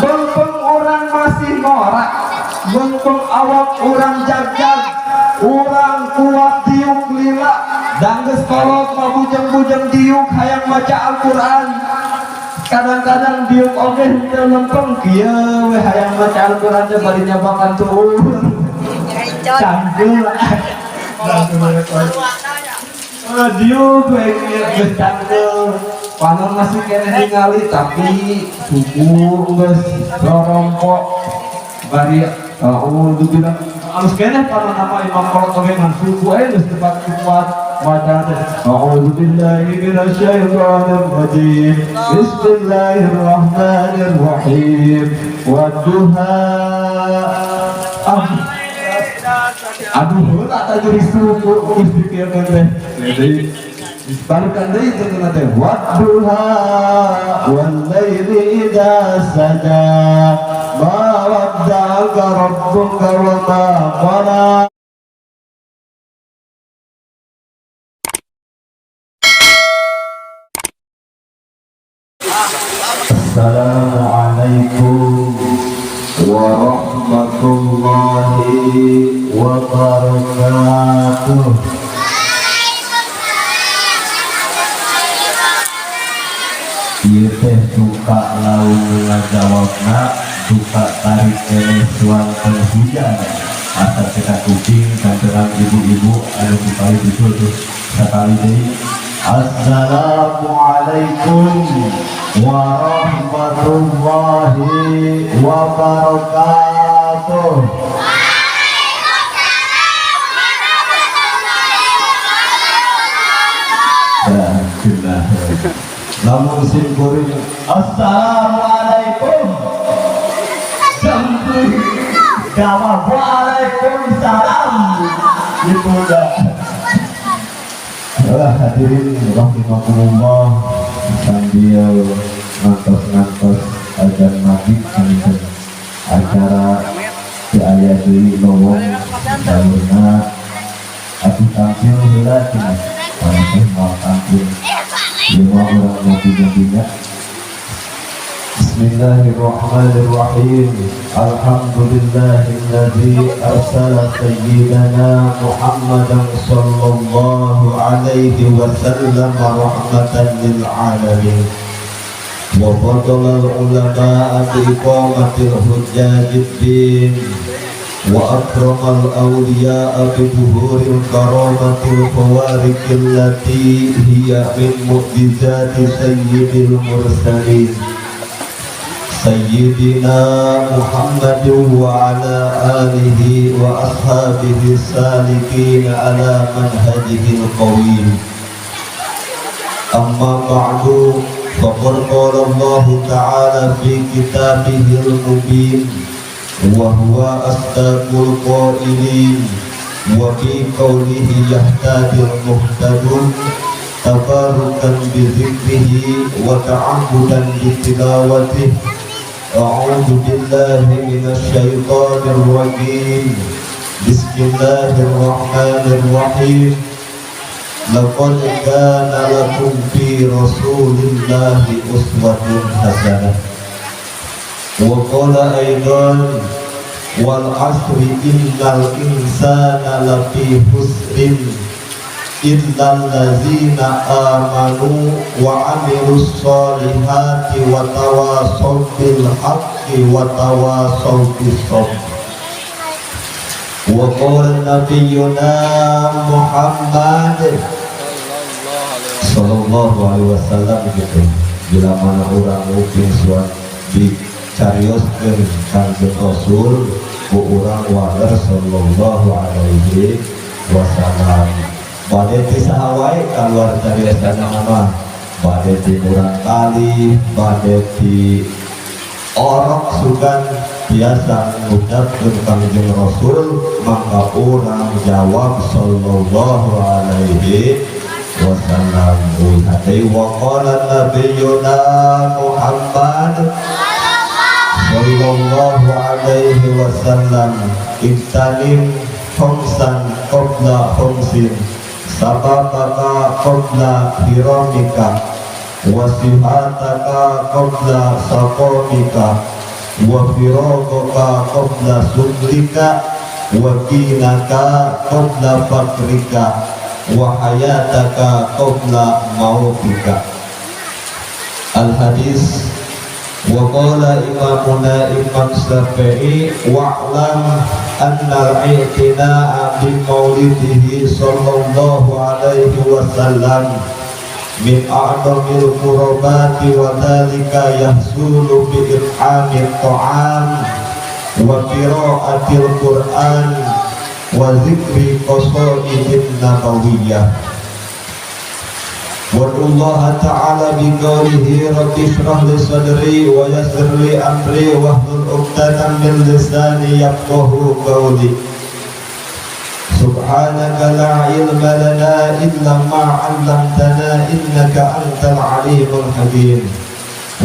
Mumpung urang masih norak, mumpung awak urang jagjag, urang kuat diuk lila. Da geus kolot mah bujeng-bujeng diuk hayang maca Al-Qur'an. Kadang-kadang diuk oge henteu lempeng, kieu we hayang maca Al-Qur'an teh bari nyabakan tuur. Cangkul. Oh, diuk we kieu geus cangkul. Panon masih keneh ningali, tapi suku geus rorompok bari oh bilang alus keneh panon nama imam kolot oge, ngan suku eh geus tepat kuat maca teh. A'udzu billahi minasyaitonir rajim, bismillahirrahmanirrahim, wadduha. Ah, aduh, tak jadi suku geus dikieun teh. Jadi balikan deui teh teh, wadduha wal laili idza saja ma wadda'aka rabbuka wa ma qala. Assalamualaikum warahmatullahi wabarakatuh. Ieu teh duka laun ngajawabna, duka tarik keneh suanten hujan asa kita kuping kantenan ibu-ibu anu dipali itu tuh. Sakali deui, assalamualaikum warahmatullahi wabarakatuh. Ya, sudah. Lamun sim kuring assalamualaikum, sampai jawab waalaikumsalam itu udah. Lah, hadirin rahimakumullah, sambil ngantos-ngantos azan maghrib sambil acara di aya deui lowong salurna atuh tampil heula cenah. Kalau teh mau tampil lima orang ngopi-ngopinya. Bismillahirrahmanirrahim. Alhamdulillahilladzi arsala sayyidana Muhammadan sallallahu alaihi wasallam rahmatan lil alamin wa fadala al ulama bi iqamatil hujjatid din wa akramal awliya'a bi zuhuril karamatil fawarikil lati hiya min mu'jizati sayyidil mursalin sayyidina Muhammad wa ala alihi wa ashabihi salikin ala manhajihil qawim. Amma ba'du, faqad qala Allah ta'ala fi kitabihil mubin wa huwa asdaqul qailin wa fi qawlihi yahtadil muhtadun tabarukan bi dzikrihi wa ta'ammudan bi tilawatihi. A'udzu billahi minasy syaithanir rajim. Bismillahirrahmanirrahim. Laqad kana lakum fi rasulillahi uswatun hasanah. Wa qala aidan wal asri innal insana lafi khusrin illal ladzina amanu wa amilus solihati wa tawasaw bil haqqi wa tawasaw bis sabr. Wa qala nabiyyuna Muhammad sallallahu alaihi wasallam gitu, bila mana urang mungkin suat dicarioskeun Kangjeng Rasul ku urang waler sallallahu alaihi wasallam. Bade ti saha wae kaluar cariosanna mah, bade ti murang kali, bade ti orok sugan biasa ngucapkeun Kangjeng Rasul, maka urang jawab sallallahu alaihi wasallam. Hati wa qala nabiyuna Muhammad sallallahu alaihi wasallam iktanim khamsan qabla khamsin sababaka qabla hiramika wasihataka qabla saqamika Wa firaghaka qabla syughlika, wa ghinaka qabla faqrika, wa hayataka qabla mautika. Al hadis. Wa qala imamuna Imam Syafi'i, wa'lam anna al-i'tina'a bi maulidihi sallallahu alaihi wasallam min a'zamil qurabati, wa dhalika yahsulu bi it'amit ta'am wa qira'atil Qur'an wa zikri qasaidin nabawiyyah. Wadullaha ta'ala biqaulihi rabbi shrah li sadri wa yassir li amri wahlul 'uqdatam min lisani yafqahu qawli. Subhanaka la ilma lana illa ma 'allamtana, innaka antal alimul hakim.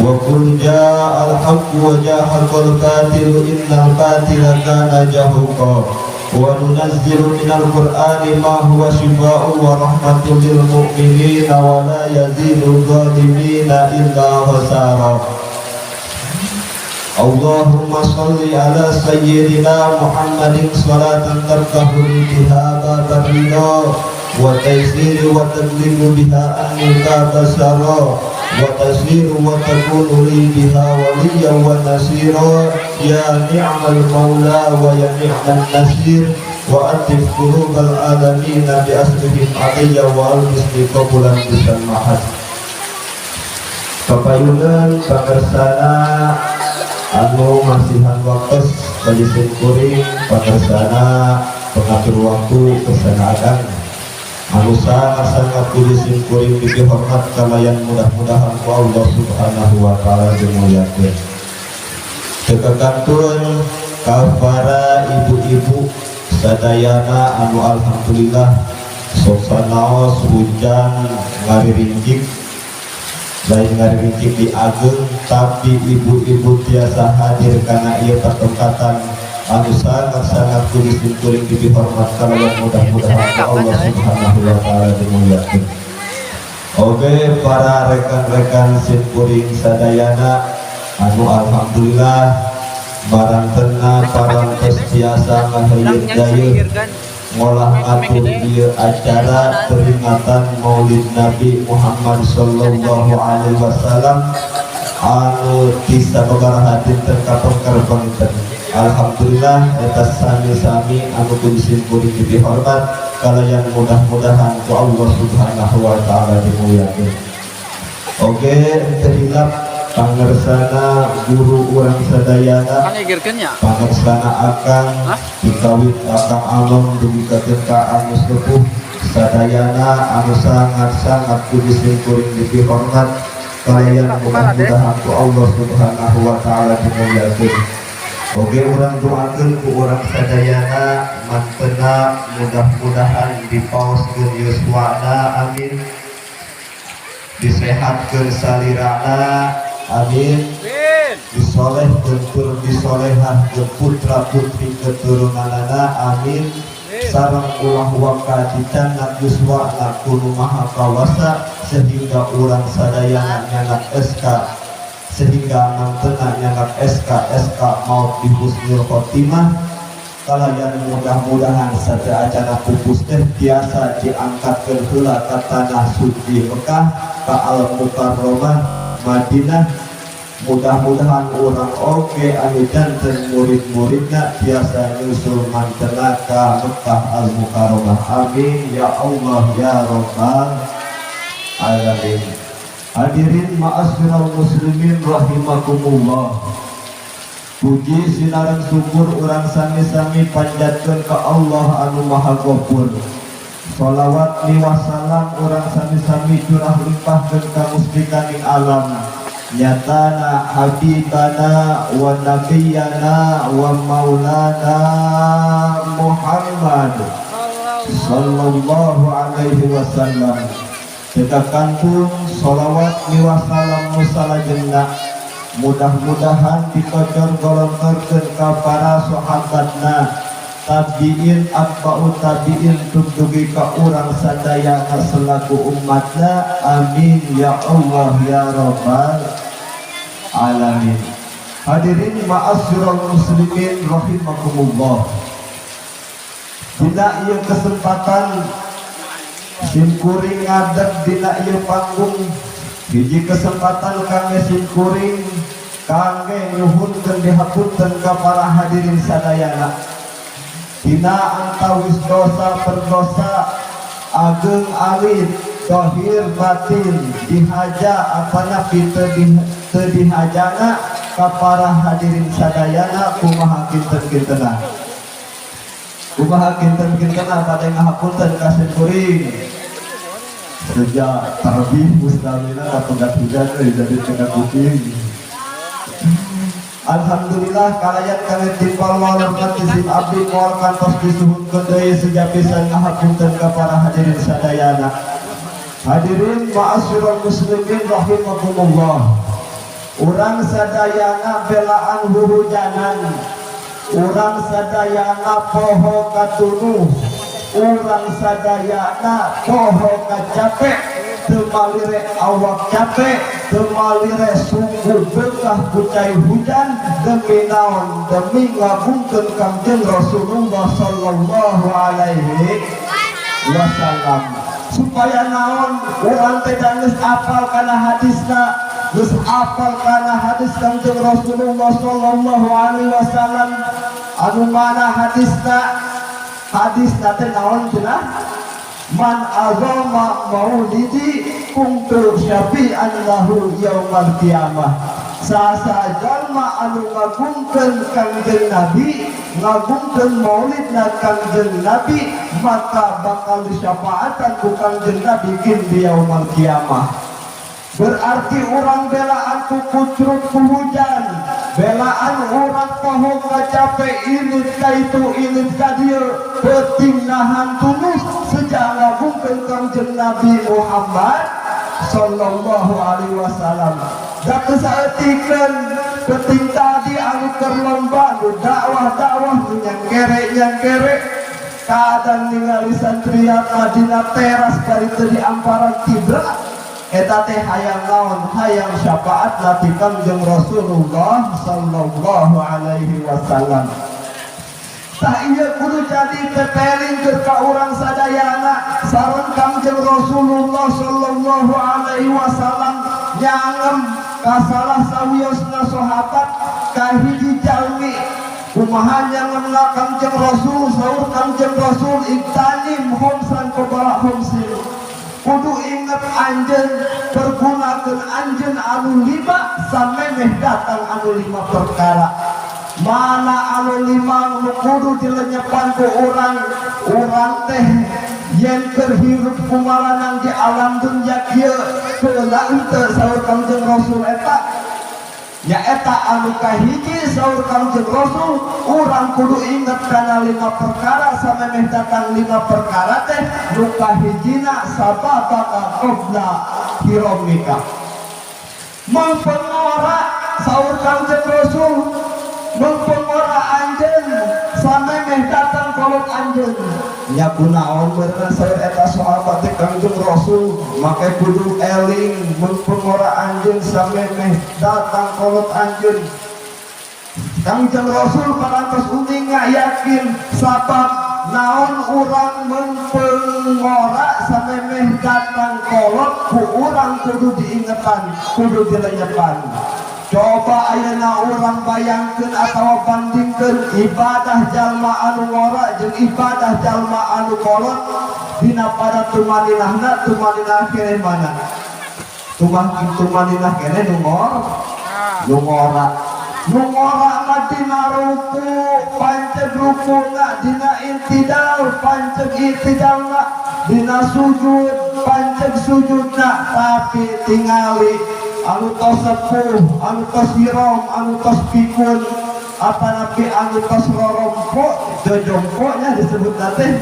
Wa qul ja'al haqq wa jahaqal batil, innal batila kana zahuqa. Wa nunazzilu minal qur'ani ma huwa shifaa'un wa rahmatun lil mu'minina wa la yazidu zalimina illa khasara. Allahumma salli ala sayyidina Muhammadin salatan taftahu biha babar ridha wa taysir wa tadlimu biha anni basara wa tasiru wa takunu li biha waliyan wa nasira, ya ni'mal maula wa ya ni'mal nasir. Wa atif qulubal alamin bi asrihim alayya wa albisni qabulan bisan mahad. Kapayunan pangersana anu masihan waktu bagi simkuring, pangersana pengatur waktu, kersana akang anu sangat-sangat puji simkuring dihormat kalayan mudah-mudahan ku Allah Subhanahu wa Ta'ala dimuliakeun. Teu kakantun ka para ibu-ibu sadayana anu alhamdulillah sok sanaos hujan ngaririnjik, lain ngaririnjik di ageng, tapi ibu-ibu tiasa hadir karena ieu patempatan anu sangat-sangat puji simkuring dihormat kalayan mudah-mudahan ku Allah Subhanahu wa Ta'ala dimuliakeun. Oke, para rekan-rekan simkuring sadayana anu alhamdulillah marantena parantos tiasa ngaheuyeut ngolah ngatur ieu acara peringatan Maulid Nabi Muhammad sallallahu alaihi wasallam anu ti sababaraha dinten kapengker panginten. Alhamdulillah, eta sami-sami anu ku simkuring dihormat kalayan mudah-mudahan ku Allah Subhanahu wa Ta'ala dimuliakeun. Oke, teu hilap pangersana guru urang sadayana, Pangegirkeun nya. Pangersana akang Hah? Dikawit akang anom dugi ka ka anu sepuh sadayana anu sangat-sangat puji simkuring dihormat kalayan mudah-mudahan ku Allah Subhanahu wa Ta'ala dimuliakeun. Oke, urang doakeun ku urang sadayana mantena mudah-mudahan dipaoskeun yuswana, amin, disehatkeun salirana, amin, disolehkeun tur disolehahkeun putra putri keturunanana, amin, sareng ulah waka dicandak yuswana ku Nu Maha Kawasa sehingga urang sadayana nyandak SK, sehingga mantena nyandak SK SK maut di husnul khotimah, kalayan mudah-mudahan sateuacana pupus teh tiasa diangkatkeun heula ka tanah suci Mekah, ka Al Mukarramah Madinah. Mudah-mudahan urang oge anu janten murid-muridna tiasa nyusul mantena ka Mekah Al Mukarramah, amin ya Allah ya Rabbal alamin. Hadirin ma'asyiral muslimin rahimakumullah. Puji sinareng syukur urang sami-sami panjatkeun ka Allah anu Maha Ghafur. Salawat miwah salam urang sami-sami curah limpahkeun ka mustikaning alam nyatana habibana wa nabiyana wa maulana Muhammad sallallahu alaihi wasallam. Teu kakantun sholawat miwah salam nu salajengna mudah-mudahan dikocor golontorkeun ka para sahabatna, tabiin, atba'u tabiin, dugi ka urang sadayana selaku umatna, amin ya Allah ya Rabbal alamin. Hadirin ma'asyiral muslimin rahimakumullah. Dina ieu kesempatan simkuring ngadeg dina ieu panggung, hiji kesempatan kangge simkuring kangge nyuhunkeun dihapunten ka para hadirin sadayana dina antawis dosa perdosa ageng alit, dohir batin, dihaja atanapi teu dihajana ka para hadirin sadayana. Kumaha kinten-kintena, kumaha kinten-kintena? Pada ngahapunten ka simkuring, sejak tarbih mustamina kapegat hujan euy, jadi tengah kuping. Alhamdulillah, kalayan kami timpal walormat isim abdi moal kantos disuhunkeun deui, seja pisan ngahapunten ka para hadirin sadayana. Hadirin ma'asyiral muslimin rahimakumullah. Urang sadayana belaan huhujanan, urang sadayana poho katunuh, urang sadayana poho kacapek, teu malire awak capek, teu malire sungguh beukah ku cai hujan. Demi naon? Demi ngagungkeun Kangjeng Rasulullah sallallahu alaihi wasallam. Supaya naon? Urang teh geus apal kana hadisna, geus apal kana hadis Kangjeng Rasulullah sallallahu alaihi wasallam. Anu mana hadisna? Hadisna teh naon cenah? Man azama maulidi kuntu syafi'an lahu yaumal qiyamah. Sasa jalma anu ngagungkeun Kangjeng Nabi, ngagungkeun maulidna Kangjeng Nabi, maka bakal disyafaatan ku Kangjeng Nabi kin di yaumal qiyamah. Berarti urang belaan ku kucruk ku hujan, belaan urang poho kacape, init ka itu, init ka dieu, penting nahan tunus sejak ngagungkeun Kangjeng Nabi Muhammad sallallahu alaihi wasallam. Da saeutikeun penting tadi anu keur lomba nu dakwah-dakwah, nu nyangkere nyangkere, kadang ningali santriat dina teras bari teu diamparan tibra. Eta teh hayang naon? Hayang syafaat ti Kangjeng Rasulullah sallallahu alaihi wasallam. Tah, ieu kudu jadi teteling keur ka urang sadayana. Sareng Kangjeng Rasulullah sallallahu alaihi wasallam nyangem ka salah sawiosna sahabat, ka hiji jalmi. Kumaha nyangemna Kangjeng Rasul? Saur Kangjeng Rasul, "Igtanim khomsan qabla khomsin." Kudu inget anjeun, pergunakeun anjeun anu lima samemeh datang anu lima perkara. Mana anu lima nu kudu dilenyepan ku urang? Urang teh yen keur hirup kumalanang di alam dunya kieu, keuna henteu saur Kangjeng Rasul eta? Ya, eta anu kahiji, saur Kangjeng Rasul, urang kudu inget kana lima perkara samemeh datang lima perkara teh. Nu kahijina, sababaka qabla hiromika. Mengpengora, saur Kangjeng Rasul, mengpengora anjeun samemeh datang kolot anjeun. Nya, kunaon bener saur eta sahabat teh, Kangjeng Rasul make kudu eling mengpengora anjeun samemeh datang kolot anjeun? Kangjeng Rasul parantos uninga, yakin. Sabab naon urang mengpengora samemeh datang kolot, ku urang kudu diingetan, kudu dilenyepan. Coba ayeuna urang bayangkeun atau bandingkeun ibadah jalma anu ngora jeung ibadah jalma anu kolot dina pada tumaninahna, tumaninah keneh mana? Tumaninah keneh nu ngor, nu ngora. Nu ngora mah dina ruku panceg rukuna, dina intidal panceg intidalna, dina sujud panceg sujudna. Tapi tingali anu tos sepuh, anu tos hirom, anu tos pikun, apanapi anu tos rorompo, jojompo nya disebut teh,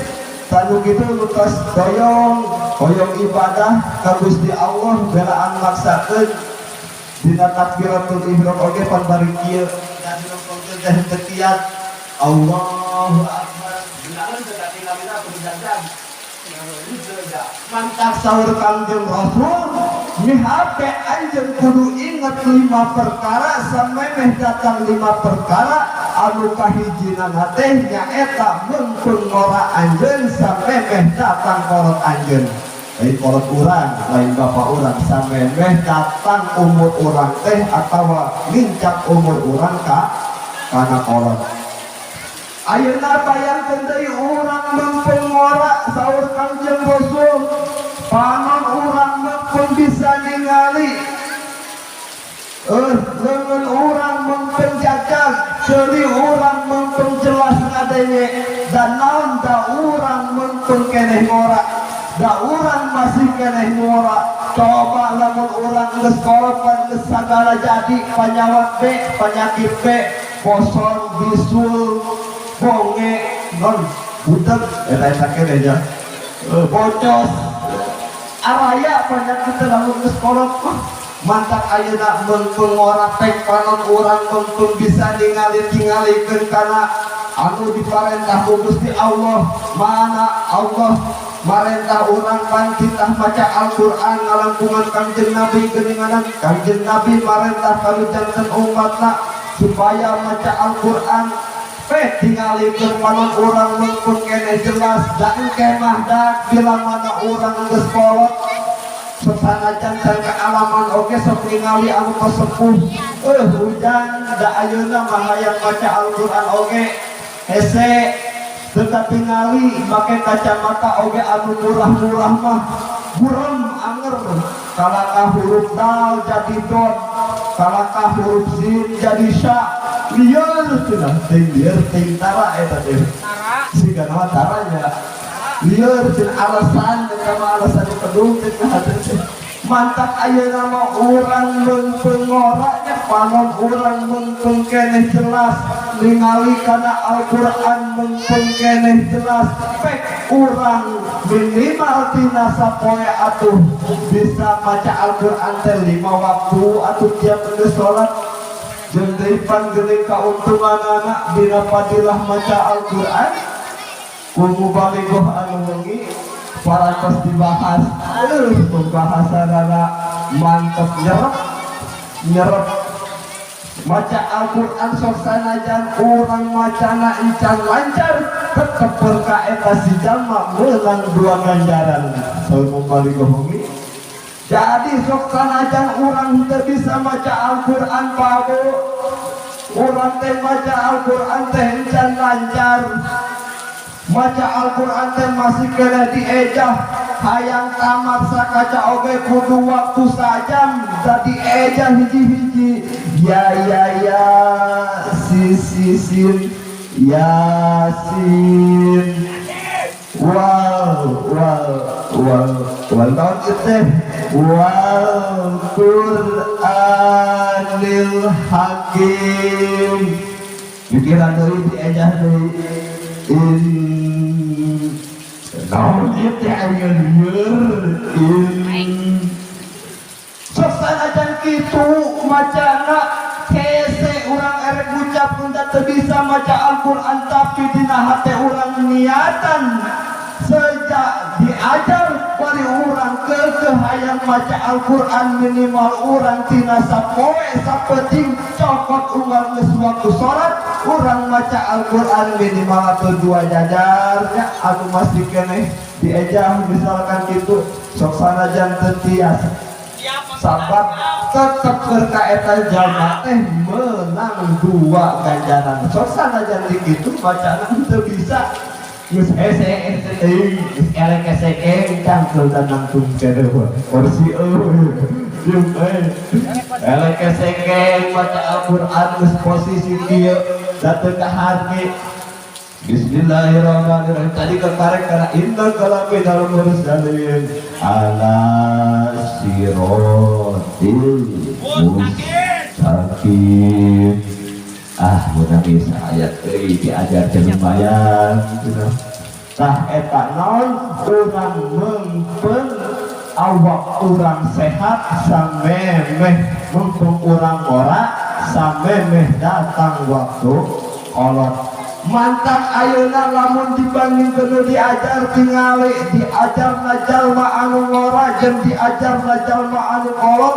tanu gitu, anu tos doyong hoyong ibadah ka Gusti Allah, belaan maksakeun dina takbiratul ihram oge pan bari kieu teh teu kiat, Allahu akbar. Bilangan teu katingalina kudu jajan. Mantap, saur Kangjeng Rasul. Mihape anjeun kudu inget lima perkara samemeh datang lima perkara, anu kahijina teh nyaeta meungpeung ngora anjeun samemeh datang kolot anjeun. Lain kolot urang, lain bapak urang, samemeh datang umur urang teh atawa nincak umur urang ka kana kolot. Ayeuna bayangkeun deui urang meungpeung ngora, saur Kangjeng Rasul, panon urang meungpeung bisa ningali, leungeun urang meungpeung jajag, ceuli urang meungpeung jelas ngadenge, dan naon da urang meungpeung keneh ngora, da urang masih keneh ngora. Coba lamun urang geus kolot, geus sagala jadi panyawat B, penyakit B, boson, bisul, bonge, non budak eta eta keneh nya, bocos, araya penyakit. Lamun geus kolot mah mantak ayeuna meungpeung ngora pek panon urang meungpeung bisa ningali, tingalikeun kana anu diparentah ku Gusti Allah. Mana Allah marentah urang pan titah maca Al-Qur'an ngalangkungan Kangjeng Nabi geuninganan. Kangjeng Nabi marentah kanu janten umatna supaya maca Al-Qur'an. Pek tingalikeun panon urang meungpeung keneh jelas, da engke mah dak bila mana urang geus kolot, sanajan can kealaman oge sok ningali anu sepuh, hujan da ayeuna mah hayang maca Al-Qur'an oge hese, teu tingali, make kacamata oge anu murah-murah mah buram anger, kalakah huruf dal jadi dot, kalakah huruf sin jadi sya, lieur cenah ting lieur ting tara eta teh siga nama taranya lieur cenah, alasan eta mah alasan pedung cenah teh. Mantak ayeuna mah urang meungpeung ngora nya, panon urang meungpeung keneh jelas ningali kana Al-Qur'an, meungpeung keneh jelas, pek urang minimal tina sapoe atuh bisa maca Al-Qur'an teh lima waktu atuh, tiap geus salat. Jeung deui pan geuning kauntunganana dina fadilah maca Al-Qur'an ku mubalighah anu wengi parantos dibahas, pembahasanana mantep, nyerep nyerep. Maca Al-Qur'an sok sanajan urang macana encan lancar, tetep berkah eta si jalma meunang dua ganjaran, saur mubalighah wengi. Jadi sok sanajan urang teu bisa maca Al-Qur'an pabu, urang teh maca Al-Qur'an teh encan lancar, maca Al-Qur'an teh masih kena diejah, hayang tamat sakaca oge kudu waktu sajam, dadi ejah hiji-hiji, ya ya ya si si sin yasin wal wal wal wal naon ieu teh, wal Qur'anil Hakim, pikiran deui, diejah deui, in naon ieu teh aya lieur in. Sok sanajan kitu macana hese urang erek ngucap teu bisa maca Al-Qur'an, tapi dina hate urang niatan sejak diajar bari urang keukeuh hayang maca Al-Qur'an minimal urang tina sapoe sapeuting, cokot unggal geus waktu salat urang maca Al-Qur'an minimal atau dua jajarnya anu masih keneh diejah misalkan gitu. Sok sanajan teu tiasa sabab tetep berkah eta jalma teh menang dua ganjaran. Sok sanajan di kitu bacana teu bisa, geus hese hese teuing, geus elek esek cangkeul dan nangtung kene kursi euy dieum euy, elek esek maca Al-Qur'an geus posisi kieu da teu kaharti. Bismillahirrahmanirrahim. Tadi kekarek karena innaka laminal mursalin ala siratil mustaqim. Ah, mun bisa ayat euy diajar teh lumayan gitu. Tah eta naon, urang meungpeung awak urang sehat samemeh mumpung urang ora, samemeh datang waktu kolot. Mantap. Ayeuna lamun dibandingkeun nu diajar, tingali diajar jalma anu ngora jeung diajar jalma anu kolot.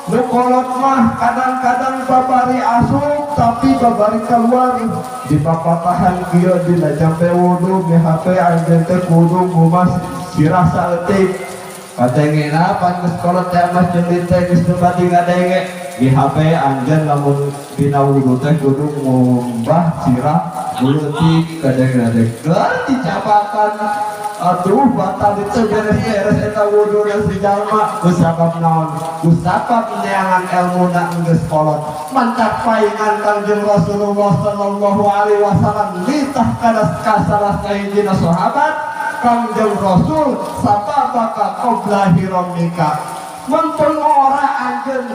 Nu kolot mah kadang-kadang babari asup tapi babari keluar. Di papatahan kieu, dina jampe wudu BHP anjeun teh kudu ngumas sirah saeutik. Kadengena pan geus kolot teh mah jeung teh geus teu bati ngadenge. Di HP anjeun lamun dina wudu teh kudu ngumbah sirah leutik. Kadengena teh keur dicapakan, aduh, batal itu, beres-beres eta wudu si jalma. Kusabab naon? Kusabab neangan elmuna geus kolot. Mantap, paingan Kangjeng Rasulullah sallallahu alaihi wasallam nitah kana ka salah sahijina sahabat. Kangjeng Rasul sababaka qabla hiramika, mumpung ora anjeun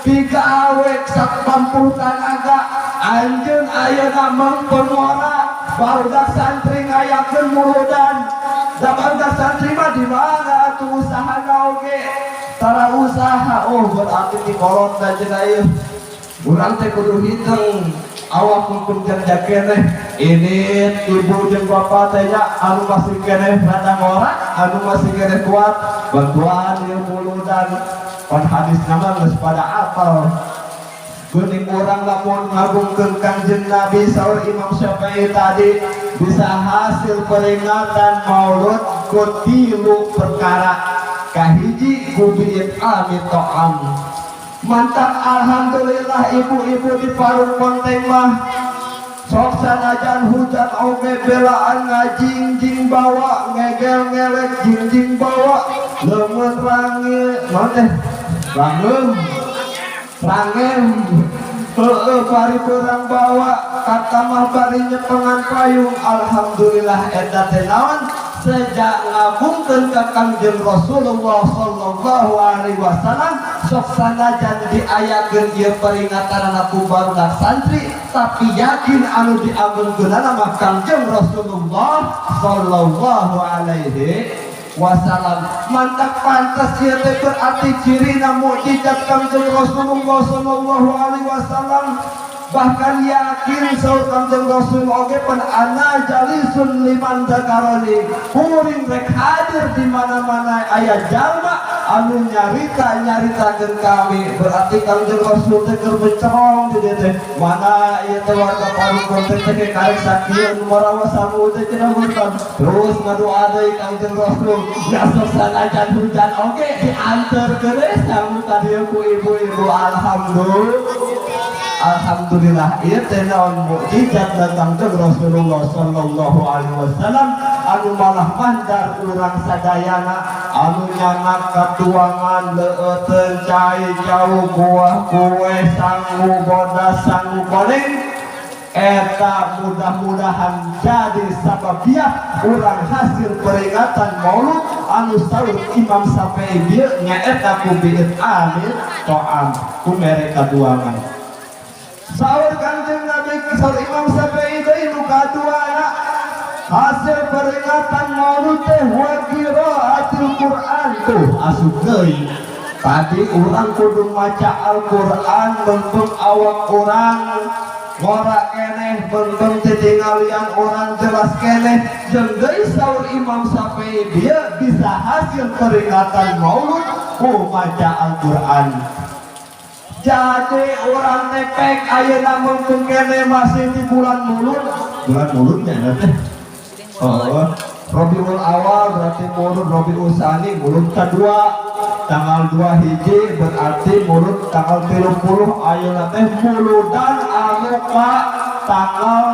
pigawe sak mampu tanaga anjeun. Ayeuna mumpung ora, barudak santri ngayakeun muludan da barudak santri mah di mana atuh usahana oge tara usaha. Oh, berarti di kolot da cenah ieu. Urang teh kudu hitung awak mumpung janda keneh ini. Ibu jeung bapak teh nya, anu masih keneh rada ngora, anu masih keneh kuat, bantuan ieu muludan. Pan hadis nama geus pada apal. Geuning urang lamun ngagungkeun Kangjeng Nabi, saur Imam Syafi'i tadi bisa hasil peringatan maulud ku tilu perkara. Kahiji, ku bi'ithami to'am. Mantap, alhamdulillah ibu-ibu di Parung Ponteng mah sok sanajan hujan oge belaan ngajingjing bawa, ngegel ngelek jingjing bawa, leungeun rangi naon teh, rangeum rangem, heeh, bari berang bawa kata mah bari nyepengan payung. Alhamdulillah, eta teh naon? Sejak ngagungkeun ka Kangjeng Rasulullah sallallahu alaihi wasallam. Sok sanajan diayakeun ieu peringatan ku barudak santri, tapi yakin anu diagungkeunana mah Kangjeng Rasulullah sallallahu alaihi wasallam. Mantap, pantas ieu teh berarti cirina mukjizat Kangjeng Rasulullah sallallahu alaihi wasallam. Bahkan yakin saur Kangjeng Rasul oge pan, ana jalisun liman dzakaroni, kuring rek hadir di mana-mana aya jalma anu nyarita nyaritakeun kami. Berarti Kangjeng Rasul teh keur mencerong di dieu teh, mana ieu teh warga Parung teh teh karek sakieu nu marawa sangu teh cenah. Terus ngadoa deui Kangjeng Rasul ya, sok sanajan hujan oge dianterkeun we sangu ka dieu ku ibu-ibu. Alhamdulillah, alhamdulillah, ieu teh naon? Mukjizat Kangjeng Rasulullah sallallahu alaihi wasallam anu malah mandar urang sadayana anu nyanak katuangan leueuteun cai, cau, buah, kue, sangu bodas, sangu koneng. Eta mudah-mudahan jadi sababiah urang hasil peringatan maulud anu saur Imam Syafi'i bieu nyaeta ku bi'ithami to'am, ku mere kaduangan. Saur Kanjeng Nabi, saur Imam Syafi'i deui, nu kaduana hasil peringatan maulud teh wa qiraatil Quran. Tuh asup deui tadi, urang kudu maca Al-Quran mumpung awak urang ngora keneh, mumpung titinggalian urang jelas keneh. Jeung deui saur Imam Syafi'i dia bisa hasil peringatan maulud ku maca Al-Quran. Jadi urang nepek ayeuna mumpung keneh masih di bulan mulud, bulan muludnya teh, oh, Rabiul Awal berarti mulud, Rabiul Sani mulud kedua, tanggal 2 hiji berarti mulud tanggal 30. Ayeuna teh muludan anu ka tanggal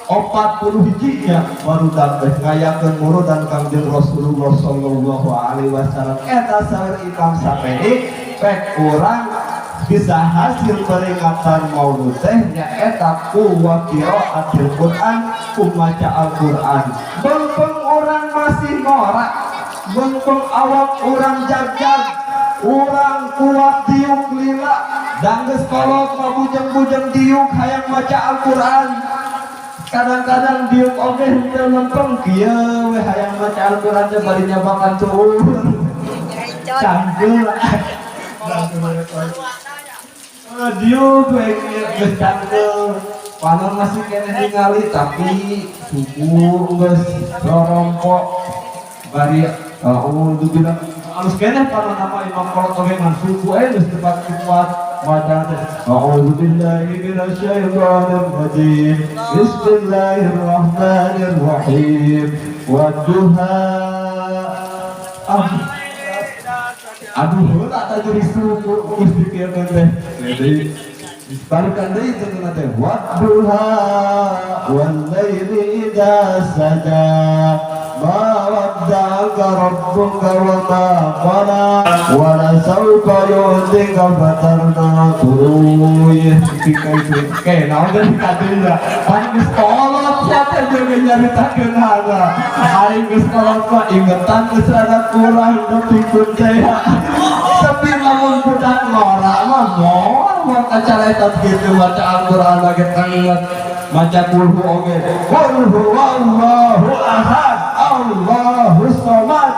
40 hijinya baru teh ngayakeun muludan Kangjeng Rasulullah sallallahu alaihi wasallam. Eta saur Imam Syafi'i, pek urang bisa hasil peringatan maulud teh nyaeta ku wa qiraatil Quran, ku maca Al-Quran mumpung urang masih ngora, mumpung awak urang jag-jag, urang kuat diuk lila dan geus kolot mah bujeng-bujeng diuk hayang maca Al-Quran. Kadang-kadang diuk oge henteu lempeng, kieu we hayang maca Al-Quran teh bari nyabakan tuur cangkeul. Diuk we geus cangkeul. Panon masih keneh ningali, tapi suku geus rorompok bari oh bilang alus keneh panon nama imam kolot oge, ngan suku geus tepat kuat maca teh. A'udzu billahi minasyaitonir rajim, bismillahirrahmanirrahim, wadduha. Ah, aduh, tak tak jadi suku geus dikieun teh. Jadi balikan deui teh teh, wadduha wal laili idza saja, ma wadda'aka rabbuka wa ma qala, wa la sawfa yu'tika fatarda. Tuluy ketika itu oke, naon dari kadinya pan geus kolot sia teh jeung nyaritakeun hana aing geus kolot mah ingetan geus rada kurang nepikeun teh. Tapi lamun budak ngora mah moal moal kacaretot kitu. Maca Al-Qur'an lagi tenget, maca kulhu oge, qul huwallahu ahad, Allahu samad,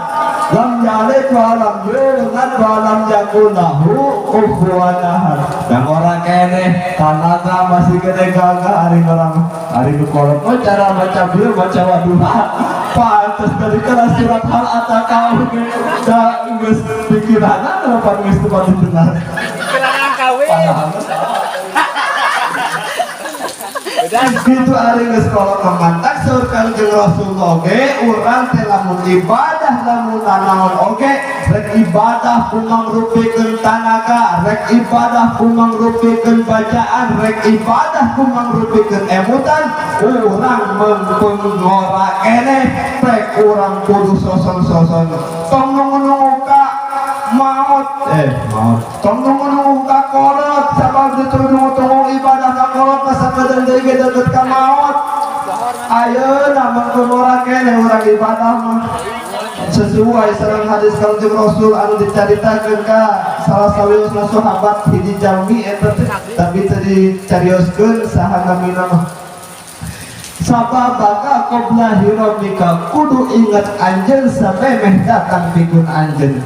lam yalid wa lam yulad wa lam yakul lahu kufuwan ahad. Dan orang keneh tanaga masih gede gagah. Ari orang, ari nu kolot oh cara maca bieu, maca waduha pantes dari kelas surat hal ataka oge da geus pikiranna apa geus tempat benar. Kelangan kawin. Padahal gitu ari geus kolot mantak. Saur Kanjeng Rasul oge, urang teh lamun ibadah, lamun nanaon oge, rek ibadah ku mangrupikeun tanaga, rek ibadah ku mangrupikeun bacaan, rek ibadah ku mangrupikeun emutan, urang mengpeung ngora keneh, rek urang kudu soson-soson. Tong nunggu-nunggu ka maut, eh maut, tong nunggu-nunggu ka kolot, sabab ditunggu-tunggu ibadah ka kolot masa kadan deui ge deket ka maut. Ayeuna mengpeung ngora keneh urang ibadah mah sesuai sareng hadis Kanjeng Rasul anu dicaritakeun ka salah sawiosna sahabat hiji jalmi eta teh, tapi teu dicarioskeun saha namina mah. Sababaka qabla hiramika, kudu inget anjeun samemeh datang pikun anjeun.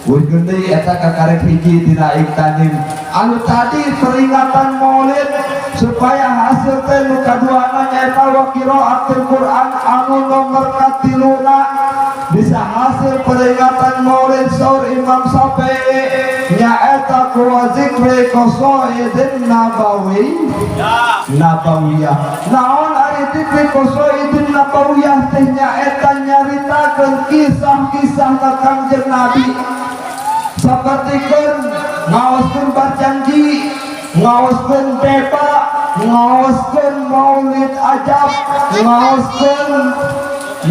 Wujud deui eta kakarek hiji dina iktanim anu tadi peringatan Maulid supaya hasil teh. Nu kaduana nyaeta wa qiraatul Quran. Anu nomor katiluna bisa hasil peringatan Maulid, saur Imam Syafi'i, nyaeta ku wa zikri qasaidin nabawi, nabawiyah. Naon ari zikri qasaidin nabawiyah teh? Nyaeta nyaritakeun kisah-kisah Kanjeng Nabi, sapertikeun ngaoskeun barjanji, ngaoskeun deba, ngaoskeun Maulid ajab, ngaoskeun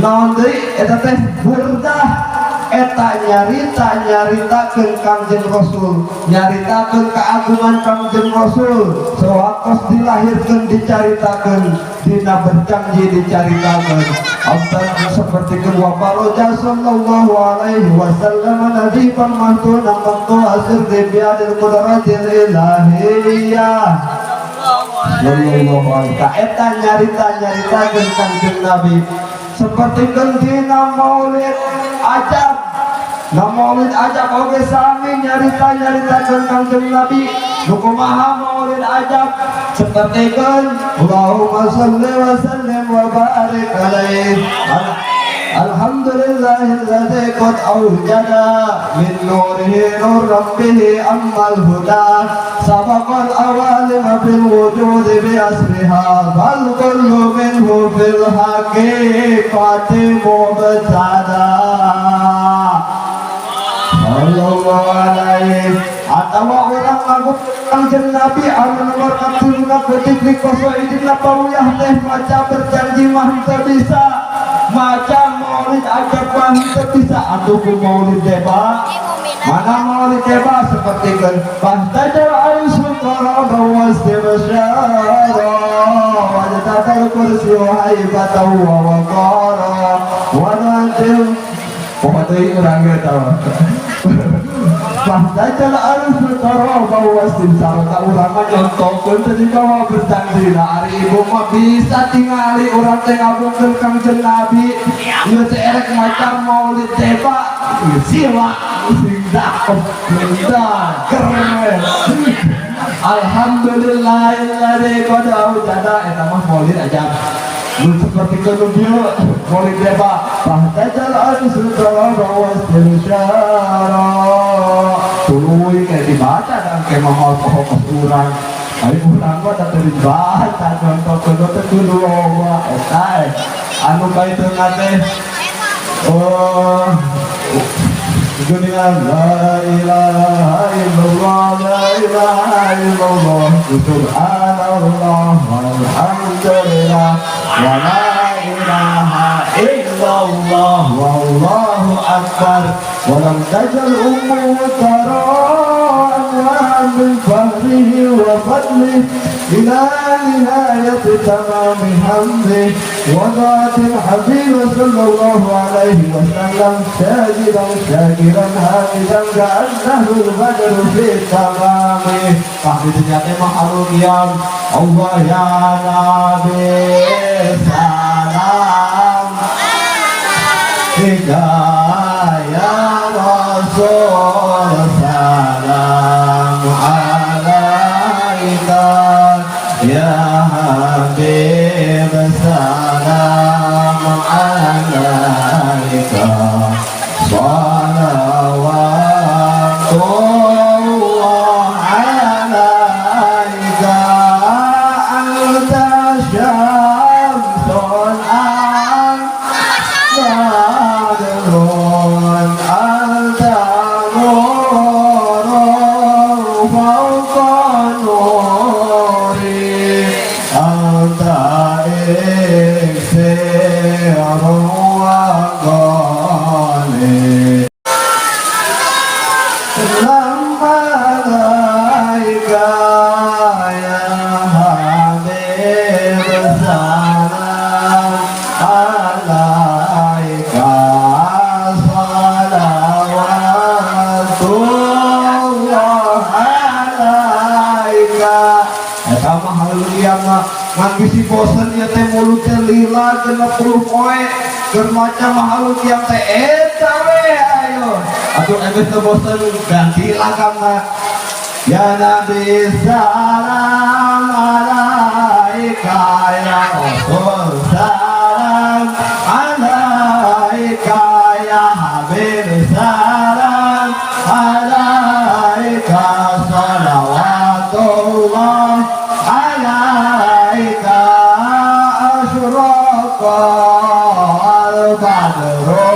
naon deui eta teh, burdah. Eta nyarita nyaritakeun Kangjeng Rasul, nyaritakeun keagungan Kangjeng Rasul sewaktu dilahirkeun dicaritakeun, dina berjanji dicaritakeun. Abdan seperti wa baraja sallallahu alaihi wasallam nadifan mahtuna qattu asirri biadil qudratil ilahiyah sallallahu alaihi. Eta nyarita nyaritakeun Kangjeng Nabi, seperti dina Maulid ajab. Nah, Maulid ajab oge sami nyarita nyaritakeun Kangjeng Nabi. Nu kumaha Maulid ajab? Seperti kan Allahumma salli wa sallim wa barik alaihi. Alhamdulillahilladzi qad awjada min nurihi nur rabbihi ammal huda, sabaqal awalima fil wujudi bi asriha, bal kullu minhu fil haqiqati mubtada sallallahu alaihi. Atawa urang ngagu Kangjeng Nabi anu nomor katiluna ketik qasaidin nabawiyah teh, maca berjanji mah teu bisa, maca Maulid ajab mah teu bisa, atuh ku Maulid deba. Mana Maulid deba? Seperti kan fahtajal arsyu taraban wastibsyara wajtadal kursi haibatan wa waqara wa nantim. Pokoknya deui urang ge tau. Fahtajal arsyu taraban wastibsyara ka urang mah nyontokeun teh dibawa berjanji. Nah, ari ibu mah bisa tingali urang teh ngabungkeun Kangjeng Nabi ieu teh erek maca Maulid deba sila sing dakep keren. Alhamdulillahilladzi qad aujada, eta mah maulid aja. Nu seperti nu bieu maulid teh Pak. Fahtajal ansu talaba wastilsyara. Tuluy kayak dibaca dan kayak mau poho urang. Ayo urang mah teu dibaca, contoh kudu teh kudu loba eta anu kahitungan teh. Oh, dunia la ilaha illallah, la ilaha illallah, subhanallah, walhamdulillah, wa la ilaha illallah, wallahu akbar. Walam tajal ummu tara min fahrihi wa fadlihi ila nihayati tamami hamdihi wa ذات الحبيب صلى الله عليه وسلم ساجدا شاكرا حامدا كأنه البدر في تمامه. Pahmi ternyata mah qiyam Allah ya Nabi salam Tiga ya Rasul salam alaika ya Habib salam alaika salawatullah alaika anta syamsun anta badrun anta nurun fawqa nuri anta iksirun wa ghali alaika ya Habib salam alaika salawatullah alaika. Eta mah haleluya mah ngan bisi bosen ieu teh, mulut teh lila 60 poe keur maca mahalul qiyam teh eta we. Ayo atuh, enggeus teu bosen ganti lagana. Ya Nabi salam alaika ya Rasul salam alaika ya Habib salam alaika salawatullah alaika asyraqal badru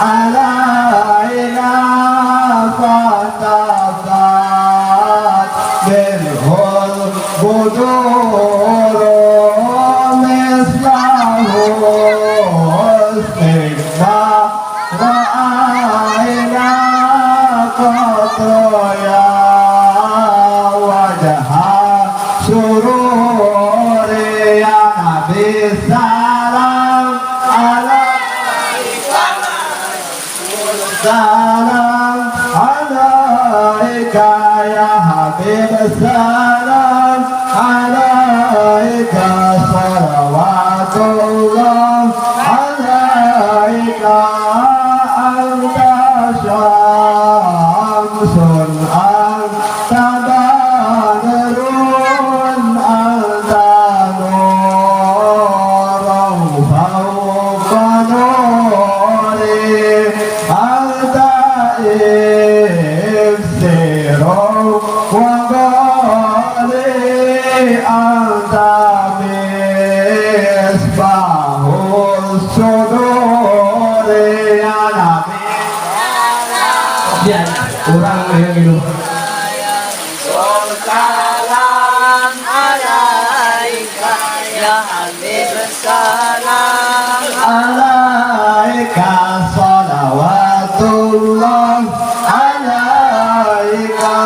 alaina fatafat minhul budur mislahu ma ra'ayna qatra wajha sururi. Ya Nabi salam alaika salam alaika ya Habib salam alaika salawatullah alaika anta syamsun anta badrun anta nurun fawqa nuri anta iksirun wa ghali anta misbahus suduri ya Nabi ya kurang ya gitu. Salam alaika ya Habib salam alaika salawatullah alaika.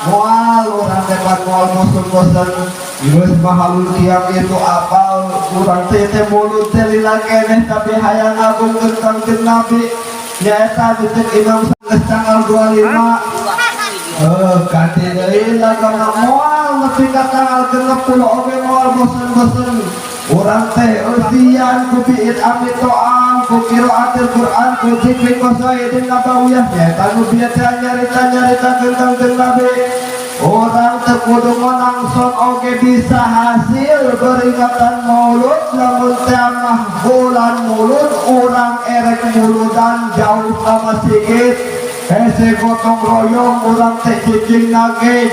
Moal urang teh moal bosen-bosen geus mahalul qiyam itu apal urang teh teh mulut teh lila keneh tapi hayang ngagungkeun Kangjeng Nabi nyaeta diteuk Imam geus tanggal 25. Eh, ganti deui lagana moal nepi ka tanggal 60 oge moal bosen-bosen. Urang teh eusian ku biit amit to'am ku qiraatil Quran ku zikri qasaidin nabawiyah nyaeta nu bieu teh nyarita-nyarita tentang Nabi. Urang teu kudu ngonang oge bisa hasil peringatan Maulud. Lamun teh mah bulan Mulud, urang erek muludan jauh ka masjid, hese gotong royong urang teh cicing nage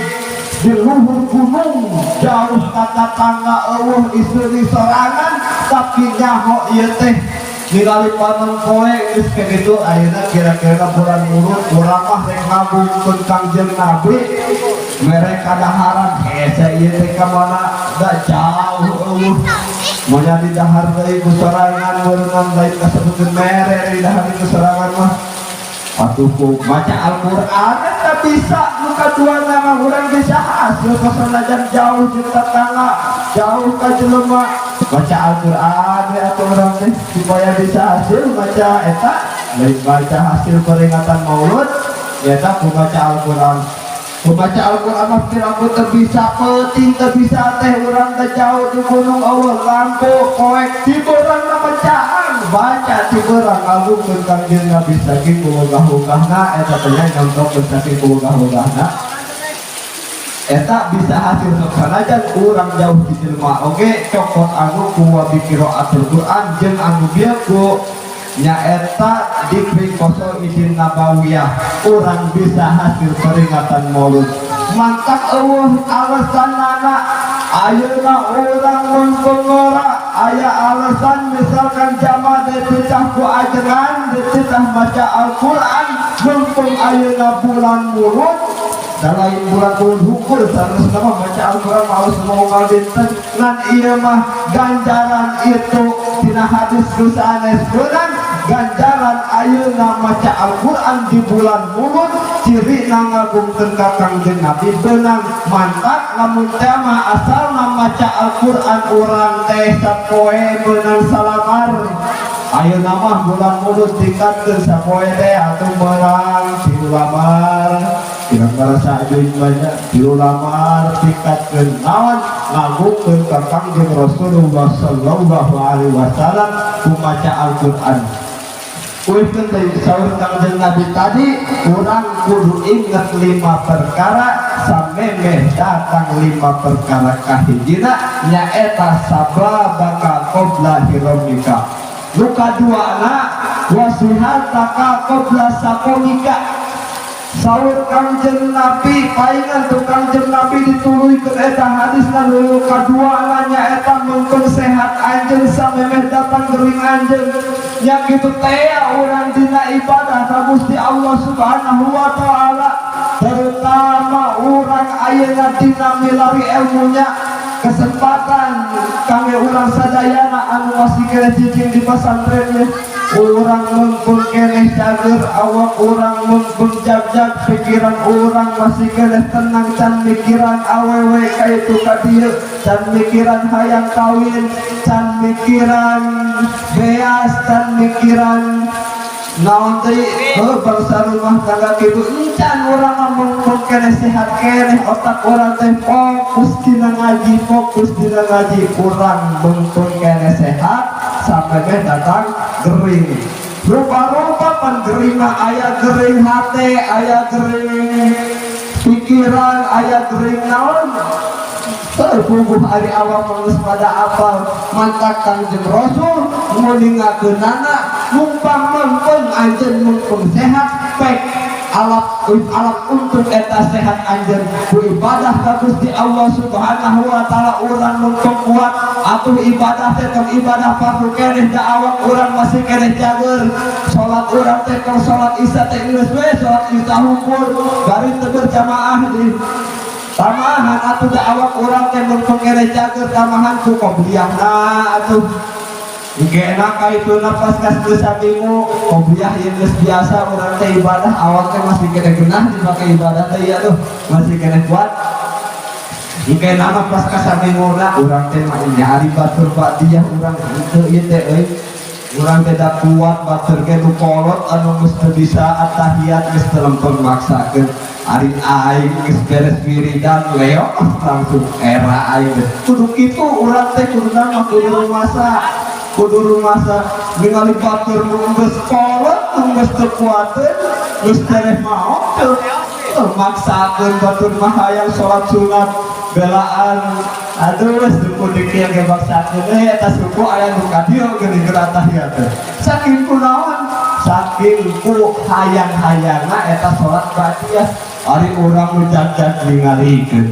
di luhur gunung, jauh ka tatangga, euweuh istri sorangan, tapi nyaho ieu teh ningali panon poe geus kitu. Ayeuna kira-kira bulan Mulud, urang mah rek ngagungkeun Kangjeng Nabi, mere kadaharan, hese ieu teh ka mana da jauh, euweuh moal di dahar deui ku sorangan meureunnan, lain kasebutkeun mere di dahar ku sorangan mah. Atuh ku baca Al-Qur'an eta bisa. Nu kadua nama, urang bisa hasil sanajan jauh jeung tetangga, jauh ka jelema, baca Al-Qur'an we atuh urang teh supaya bisa hasil baca eta, lain baca hasil peringatan Maulud eta ku baca Al-Qur'an. Ku baca Al-Qur'an mah piraku teu bisa, peuting teu bisa teh urang teh jauh di gunung, euweuh lampu, poek di beurang bacaan, baca ti beurang ngagungkeun Kangjeng Nabi saking kuwegah-wegahna eta teh nya, nyontokeun saking kuwegah-wegahna eta bisa hasil sok sanajan urang jauh di jelema oge. Cokot anu ku wa bi qiraatil Quran jeung anu bieu ku nyaeta dikri qasaidin nabawiyah, urang bisa hasil peringatan Maulud. Mantak euweuh alasanana ayeuna urang mun ngora aya alasan, misalkan jamaah dititah ku ajengan, dititah maca Al-Qur'an, mumpung ayeuna bulan Mulud da lain bulan bulan hukur seharusnya mah baca Al-Quran mau semua unggal dinten. Ngan ieu mah ganjaran itu tina hadis nu sanes beunang ganjaran ayeuna maca Al-Quran di bulan Mulud, ciri ngagungkeun ka Kangjeng Nabi beunang. Mantap, lamun teh mah asalna maca Al-Quran urang teh sapoe beunang salamar. Ayeuna mah bulan Mulud tingkatkeun, sapoe teh atuh meunang 3 lamar, kira-kira sajuin banyak 3 lamar. Tingkatkeun naon? Ngagungkeun ka Kangjeng Rasulullah sallallahu alaihi wasallam ku maca Al-Quran. Uihkeun teh saur Kangjeng Nabi tadi, urang kudu inget lima perkara samemeh datang lima perkara. Kahijina nyaeta sababaka qabla hiromika, nu kaduana wasihataka qabla sakomika. Saur Kangjeng Nabi, paingan tuh Kangjeng Nabi dituluykeun eta hadisna, nu kaduana nyaeta mungkin sehat anjeun samemeh datang gering anjeun. Nya kitu teh urang dina ibadah ka Gusti Allah Subhanahu wa taala, terutama urang ayeuna dina milari ilmunya. Kesempatan kami urang sadayana anu masih keneh cicing di pesantren ya, urang mumpung keneh cager awak urang, mumpung jag-jag pikiran urang masih keneh tenang, can mikiran awewe ka itu ka dieu, can mikiran hayang kawin, can mikiran beas, can mikiran naon deui, heuh, bangsa rumah tangga kitu encan. Urang mah mumpung keneh sehat keneh otak urang teh fokus dina ngaji, fokus dina ngaji. Urang mumpung keneh sehat sampai meh datang gering. Rupa-rupa pan gering mah, aya gering hate, aya gering pikiran, aya gering naon. Terpuguh ari awak geus pada apal. Mantak Kangjeng Rasul nguningakeunana mumpang mempeng anjeun, mumpung sehat, pek alap alap untuk eta sehat anjeun ku ibadah ka Gusti Allah Subhanahu wa taala. Urang mumpung kuat atuh ibadah teh tong ibadah fardu keneh, da awak urang masih keneh cager. Salat urang teh tong salat Isya teh geus we salat Isya hungkul, bari teu berjamaah di tamahan atuh, da awak urang teh mumpung keneh cager, tamahan ku qobliyahna atuh. Engke enak ka itu nafas kas geus saminggu qobliyah ieu geus biasa urang teh ibadah, awak teh masih keneh genah dipake ibadah teh, ieu tuh masih keneh kuat. Engke nama pas ka samingguna urang teh mah nyari batur ba'diyah urang henteu ieu teh euy, urang teh da kuat, batur ge nu kolot anu geus teu bisa attahiyat geus teu lempeng maksakeun. Ari aing geus beres wiridan leo langsung era aing teh. Kudu kitu urang teh, kudu nama kudu rumasa, kudu rumasa ningali batur nu geus kolot, nu geus teu kuateun, geus tereh maot teu. Maksakeun batur mah hayang salat sunat belaan. Aduh, suku dikieu ge maksakeun eta suku aya nu ka dieu geuning keur atahiyat teh. Saking kunaon? Saking ku hayang-hayangna eta salat ba'diyah. Ari urang nu jag-jag ningalikeun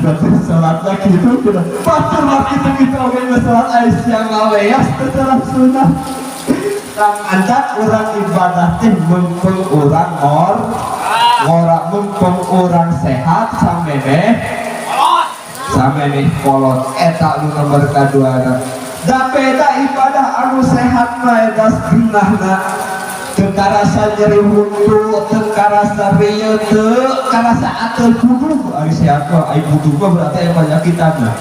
batur salatna kitu kudu. Batur mah kitu-kitu oge geus salat aya siang ngaleas teh salat sunah. Tah, urang ibadah teh mumpung urang ngora, mumpung urang sehat samemeh kolot. Eta nu nomor kaduana. Da beda ibadah anu sehat mah eta geunahna, teu karasa nyeri huntu, teu karasa rieu, teu karasa ateul budug. Ari sehat mah, ari budug mah berarti aya panyakitan mah.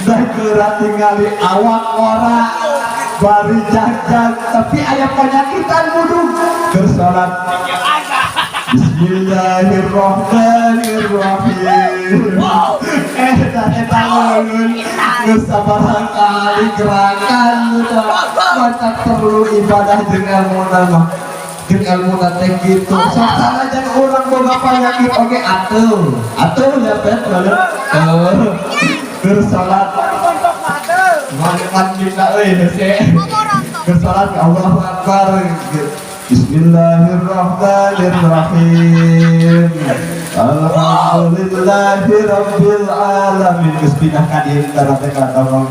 Da geura tingali awak ngora bari jag-jag, tapi aya panyakitan budug. Keur salat, Bismillahirrahmanirrahim. Dah eta leungeun geus sabaraha kali gerakan eta. Maka perlu ibadah jeung ilmuna mah. Jeung ilmuna teh kitu. Sok sanajan urang boga panyakit oge atuh. Atuh ya pet tuh. Keur salat mangan kita euy hese. Keur salat, Allahu Akbar. Bismillahirrahmanirrahim. Alhamdulillahi rabbil alamin. Geus pindah ka dieu tara teh ka tolong.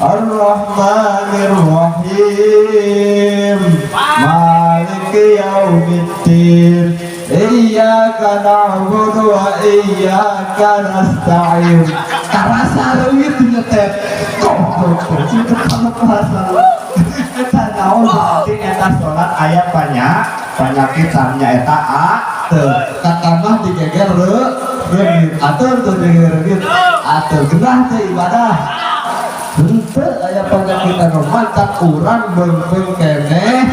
Ar-Rahmanir Rahim. Maliki yaumiddin. Iyyaka na'budu wa iyyaka nasta'in. Karasa leuwih nyetet. Kok kok kok itu kalau karasa. Eta naon berarti eta salat aya panyakitan nya eta a teu katamah digeger reungit atuh teu digeger reungit atuh genah teh ibadah henteu aya panyakitan. Mantap, urang beungpeung keneh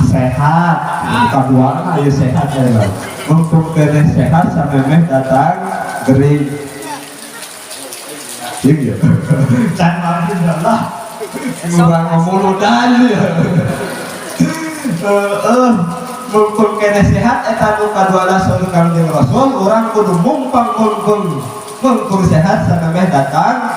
sehat kaduana ieu sehat ya, mumpung keneh sehat samemeh datang gering. Iya, can mampir lah urang ngomuludan ya. Mumpung keneh sehat, eta nu kaduana saur Kangjeng Rasul, urang kudu mumpang mumpung mumpung sehat samemeh datang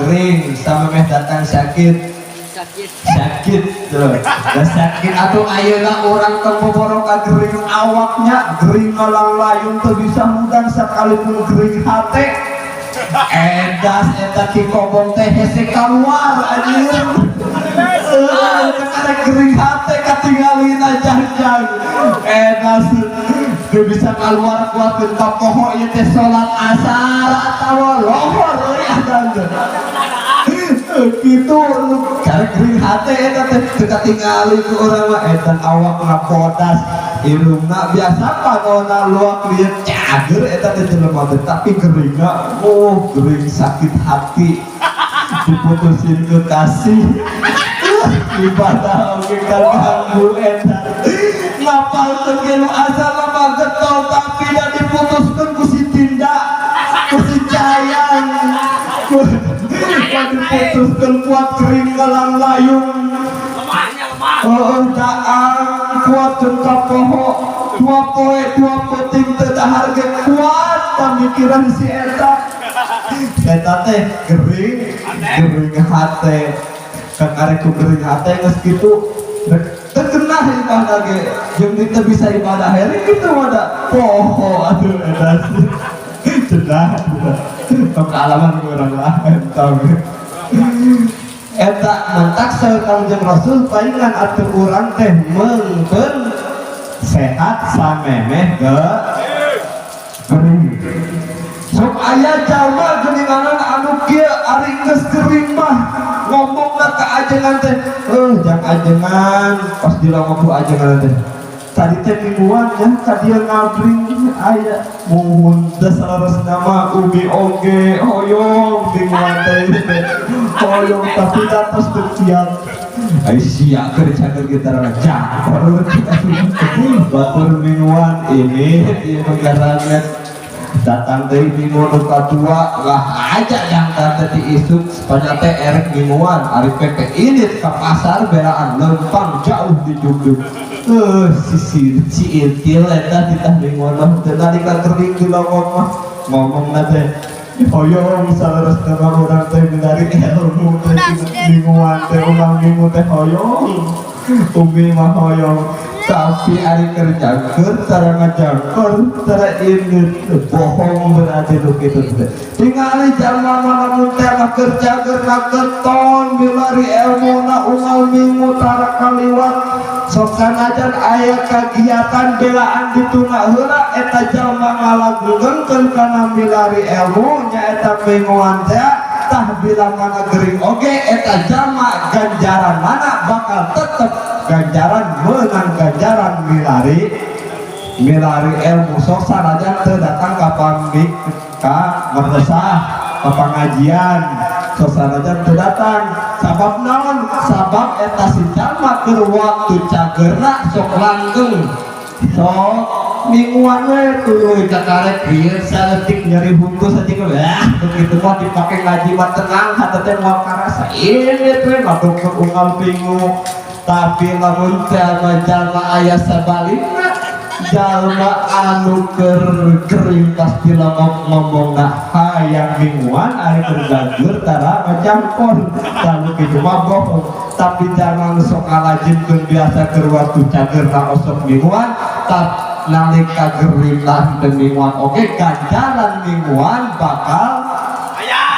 gering, samemeh datang sakit. Sakit. Sakit tuh. Da sakit atau ayeuna urang teu boboro ka gering awaknya, gering ngalang-layung teu bisa hudang sekalipun gering hate. Edas eta ki kobong teh hese keluar anjir. Karena gering hate katinggalina jang-jang. Edas teu bisa keluar kuatkeun ka poho ieu teh salat asar atawa lohor euy adan. Gitu lu karek gering hate eta teh teu katingali ku urang mah. Eta awakna bodas, irungna biasa, panona luak lieur, cager eta teh jelema teh, tapi geringna, oh, gering sakit hati diputusin kekasih. Ibadah oge kaganggu. Eta ngapalkeun ge nu asalna mah getol, tapi da diputuskeun ku si Tinda, ku si Cayang, ku diputuskeun kuat gering ngalang layung. Lemahnya lemah. Oh, daang kuatkeun ka poho 2 poe 2 peuting teu dahar ge kuat pamikiran si eta. Eta teh gering gering hate. Kakarek ku gering hate geus kitu teu genah ibadah ge, jeung teu bisa ibadah heri kitu mah da poho atuh. Eta cenah tong kaalaman ku urang lah entong eta. Mantak saur Kangjeng Rasul, palingan atuh urang teh meungpeung sehat samemeh ge gering. Sok aya jalma geuninganan anu kieu, ari geus gering mah ngomongna ka ajengan teh, jang ajengan, pas dilongok ku ajengan teh, tadi teh mingguan ya ka dieu ngabring aya muhun. Dasar nama umi oge hoyong mingguan teh hoyong, tapi datos teu kiat. Ai sia keur cager kita jago batur mingguan ini ieu negaranet. Datang deui minggu nu kadua lah aja yang tante di isuk sepanjang teh erek mingguan, ari PP ini ke pasar belaan lempang jauh di Jugjug. Si si si Intil eta titah mingguan mah teu nalika kering di longok mah ngomong teh hoyong saleresna mah urang teh milari ilmu teh mingguan teh, urang minggu teh hoyong, umi mah hoyong, tapi ari keur jangkeur cara ngajangkor cara ini bohong. Berarti nu kitu teh tingali jalma mah lamun teh mah keur cager keton milari ilmuna unggal minggu tara kaliwat. Sok sanajan aya kagiatan belaan dituna heula, eta jalma ngalagukeun kana milari ilmu nyaeta mingguan teh. Tah, bila mana gering oge eta jalma, ganjaran mana bakal tetep ganjaran, menang ganjaran milari milari ilmu, sok sanajan teu datang ka pamik, ka madrasah, ka pengajian, sok sanajan teu datang. Sabab naon? Sabab eta si jalma keur waktu cagerna sok langgeng, sok mingguan we tuluy kakarek ieu saeutik nyeri huntu saeutik. Ah, begitu mah dipake ngaji mah tenang hate teh, moal karasa. Ini teh ngadukkeun unggal minggu. Tapi lamun jalma-jalma aya sabalikna, jalma anu keur gering pasti longok ngomongna hayang mingguan, ari keur gageur tara ngajangkon. Lalu kitu mah bohong. Tapi jangan sok ngalajimkeun biasa keur waktu cagerna osok mingguan, tap nalika gering lah teu mingguan oge, ganjaran mingguan bakal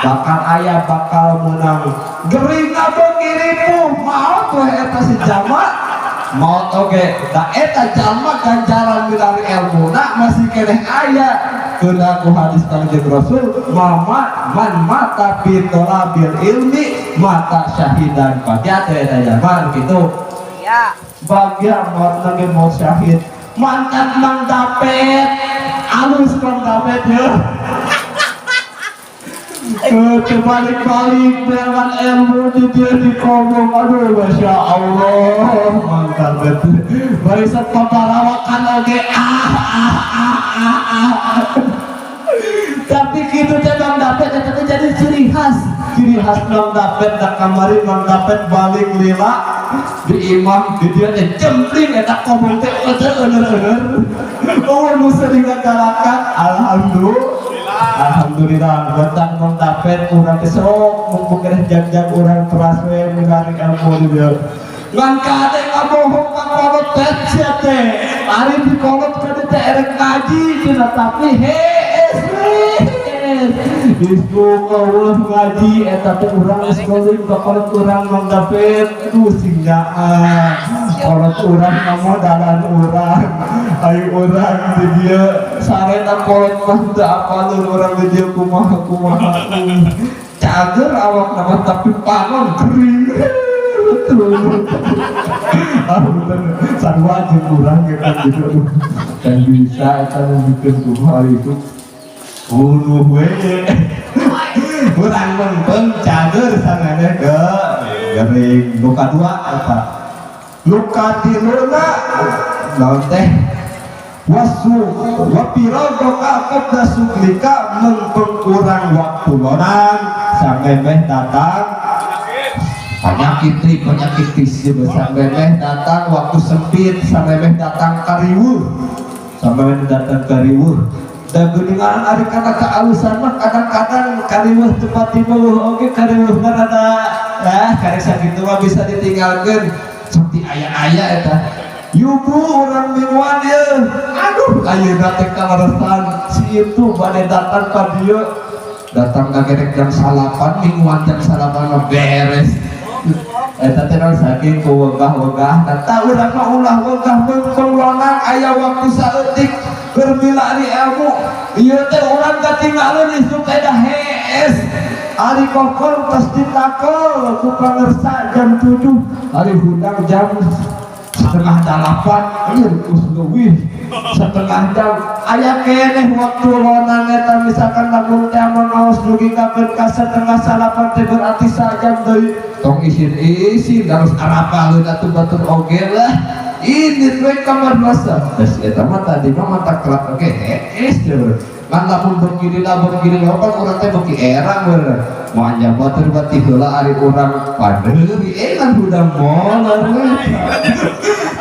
bakal aya, bakal menang. Gering beuki ripuh, maot we eta si jalma, maot oge da eta jalma ganjaran milari ilmuna masih keneh aya. Kena ku hadis Kanjeng Rasul, mama man mata fi tholabil ilmi mata syahidan. Bagia teh eta jalma gitu. Ya. Bagia maot lagi mau syahid. Mantap Mang Dapet, alus Mang Dapet ya. Terbalik-balik dengan ilmu di dia di ngomong, aduh, masya Allah, mantap betul. Barisan pembarawakan oke, ah ah ah ah ah. Tapi gitu teh Mang Dapet eta teh jadi ciri khas, ciri khas Mang Dapet. Da kamari Mang Dapet balik lila di imam di dia teh jempling eta ngomong teh eueuh eueuh oh nu sering ngagalakan. Alhamdulillah, alhamdulillah. Batang Mang Dapet urang teh sok mumpung keneh jam-jam urang keras we milari ilmu di dieu. Ngan kade ngabohong ka kolot teh sia teh, ari di kolot kade teh erek ngaji cenah, tapi hees we isuk Allah ngaji eta teh. Urang geus ngoling ka kolot urang Mang Dapet, aduh, sing nyaah kolot urang ngamodalan urang. Ayo urang di dieu sarena kolot mah teu apalun urang di dieu kumaha kumaha, cager awak nama tapi panon kering. Betul, ah bener, sarua jeung urang gitu gitu. Aduh, dan bisa eta bikin kumaha itu bunuh we urang mengpeng cager sananya ke gering. Luka dua apa luka tiluna naon teh? Wasu wapirogoka qabla suglika, mengpeng urang waktu lonang sampai meh datang penyakit penyakit sampai meh datang waktu sempit, sampai meh datang kariwuh, sampai meh datang kariwuh. Dan geuningan ari kana kealusan mah kadang-kadang kariweuh tempat dibawah oge, kariweuh mah rada nah karek sakitu mah bisa ditinggalkeun. Seperti aya-aya eta yubu urang mingguan ye, aduh, ayeuna teh kaleresan si itu bade datang ka dieu, datang ka gerek jam 9, mingguan jam 9 mah beres. Eta teh naon? Saking kuwegah-wegah. Tah, urang mah ulah wegah, mumpung lonang aya waktu saeutik keur milari ilmu. Ieu teh urang katinggalin isuk teh da hees. Ari kokol tos ditakel ku pangersa jam 7, ari hudang jam 7.30, ieu geus leuwih setengah jam aya keneh waktu lonang eta. Misalkan lamun teh mun ngaos dugi ka 8.30 teh berarti sajam deui. Tong isin-isin, harus arapaleun atuh batur oge lah. Ini teh kamar madrasah geus eta mah tadi mah mata kelat oge hees teh. Ngan lamun beuki lila beuki lila kan urang teh beuki erang bener moal batur bati heula. Ari urang padeuri ngan hudang molor we.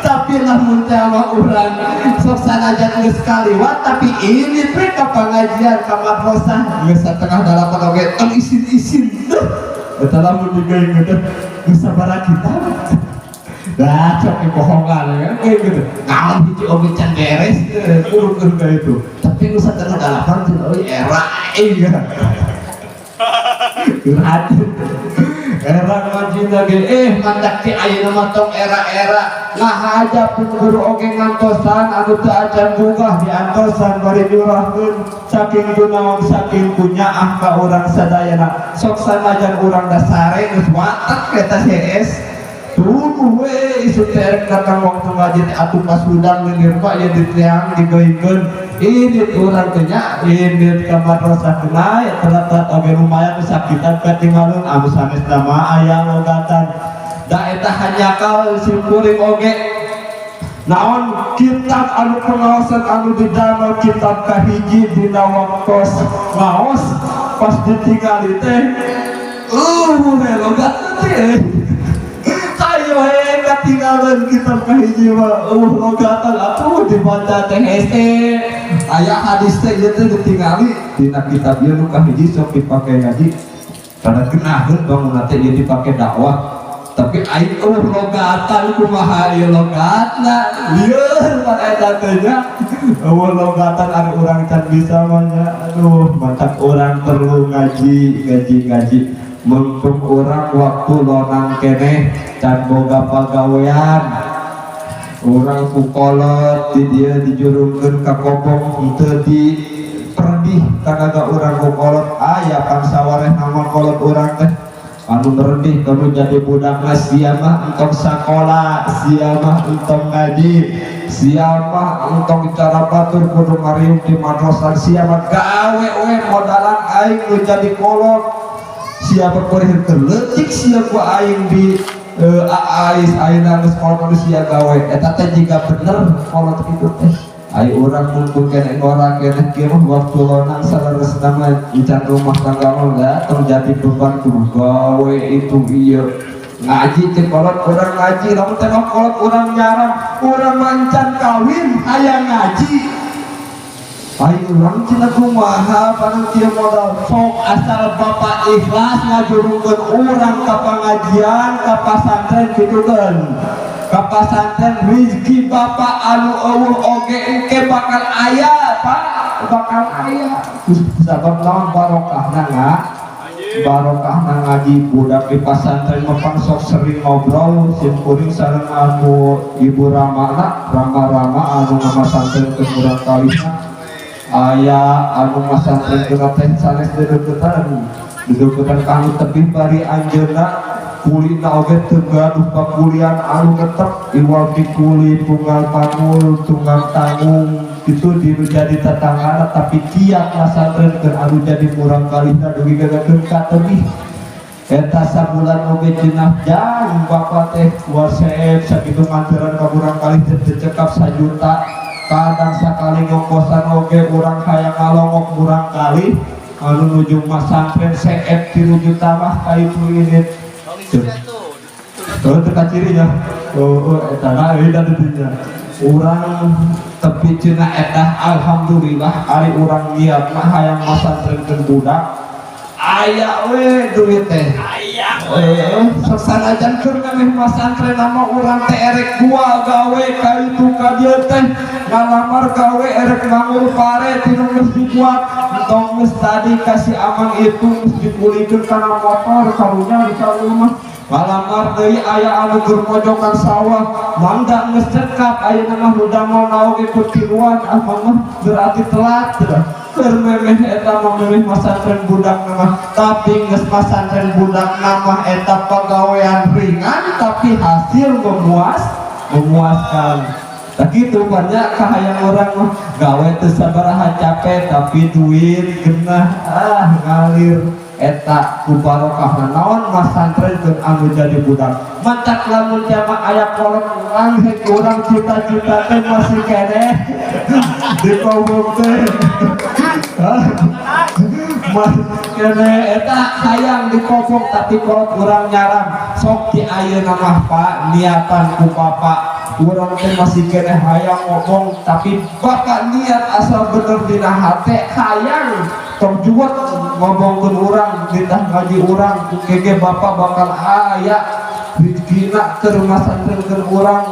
Tapi lamun teh mah urang sok sanajan geus kaliwat, tapi ini teh ka pengajian, ka madrasah geus 7.30 oge tong isin-isin. Eta lamun digawe teh geus sabaraha kitab. Dah cok bohongan ya kayak gitu. Naon hiji oge can beres kudu ka itu. Tapi geus 7.30 cenah euy era iya. Curhat. Era ngaji lagi mantak ti ayeuna mah tong era-era ngahaja pun guru oge ngantosan anu teu acan bungah diantosan bari nyurahkeun saking kunaon, saking kunyaah ka urang sadayana. Sok sanajan urang dasare geus watek eta CS tuduh we isuk teh erek datang waktu ngaji teh atuh pas hudang lendir pak ya ditiang digoingkeun ini urang teh nya ini ka madrasah kena ya telat-telat oge lumayan sakitan katinggalun anu sanes mah aya logatan da eta hanjakal simkuring oge naon kitab anu pengawasan anu didamel kitab kahiji dina waktos ngaos pas ditingali teh logat teh ayo he katinggalan kitab kahiji mah logatan atuh dibaca teh hese aya hadis teh ieu teh ditingali dina kitab ieu nu kahiji sok dipake ngaji pada genaheun bangunna teh ieu dipake dakwah, tapi aing logatan kumaha ieu logatna lieur pan eta teh nya eueuh logatan anu urang can bisa mah nya. Aduh, mantak urang perlu ngaji ngaji ngaji mumpung urang waktu lonang keneh, can boga pagawean. Urang ku kolot di dieu dijurungkeun ka kobong henteu di perdih tanaga urang ku kolot aya pangsawareh nama kolot urang teh anu meredih kamu jadi budak mah, sia mah entong sakola, sia mah entong ngaji, sia mah entong cara batur kudu ngariung di madrasah, sia mah gawe we modalan aing nu jadi kolot, sia berkoreh leutik sia ku aing di ais ayeuna geus kolot sia gawe. Eta teh jiga bener kolot itu teh. Ai urang mumpung keneh ngora keneh kieu mah waktu lonang saleresna mah encan rumah tangga mah da tong jadi beban kudu gawe itu ieu ngaji teh. Kolot urang ngaji lamun teh mah kolot urang nyarang urang mah encan kawin hayang ngaji. Ai urang cenah kumaha panon kieu modal sok asal bapak ikhlas ngajurungkeun urang ka pangajian, ka pasantren kitu kan, ka pasantren rezeki bapak anu eueuh oge engke bakal aya, Pak, bakal aya. Sabab naon? Barokahna nga barokahna ngaji. Budak di pasantren mah pang sok sering ngobrol sim kuring sareng anu Ibu Ramana, Rama-rama anu ngamasantren ke murang kalihna aya anu masantren ke teh sanes dedeketan dedeketan kanu tebih bari anjeunna kulina oge teu gaduh pakulian anu netep iwal pikuli punggal pangul tunggang tanggung itu di jadi tetangga, tapi kiat masantren keur anu jadi murang kalihna dugi gagakeun ka tebih eta sabulan oge cenah jang bapak teh luar seep sakitu nganteran ka murang kalih teh cekap 1 juta. Kadang sakali ngongkosan oge urang hayang ngalongok murang kalih anu nuju masantren seep 3 juta mah ka itu ini. Oh, teka cirinya. Oh, eta na euy da dinya. Urang tepi cenah eta alhamdulillah ari urang niat mah hayang masantrenkeun budak aya we duit teh. Aya. Eh, sanajan keur ngameh masantren nama urang teh erek gua gawe ka itu ka dieu teh ngalamar gawe erek nganggur pare tinu geus dibuat entong geus tadi kasih amang itu geus dikulikeun kana motor karunya di mah ngalamar deui aya anu keur mojokan sawah mangga geus cekap ayeuna mah nu damel naon ikut tiluan ah mah berarti telat keur memeh eta mah memeh masantren budak mah. Tapi geus masantren budak mah eta pagawean ringan tapi hasil memuaskan. Tak gitu banyak kahayang orang mah gawe teu sabaraha capek tapi duit genah ah ngalir eta ku barokahna naon masantren keur anu jadi budak. Mantak lamun jamaah aya kolot urang hek urang cita-cita teh masih keneh di kobong teh masih keneh eta hayang di kobong, tapi kolot urang nyarang sok di ayeuna mah, Pak, niatan ku bapak. Urang teh masih keneh hayang ngomong, tapi bapak niat asal bener dina hate hayang tong juwet ngomongkeun urang, ditah ngaji urang kege bapak bakal aya rezekina keur masantrenkeun urang.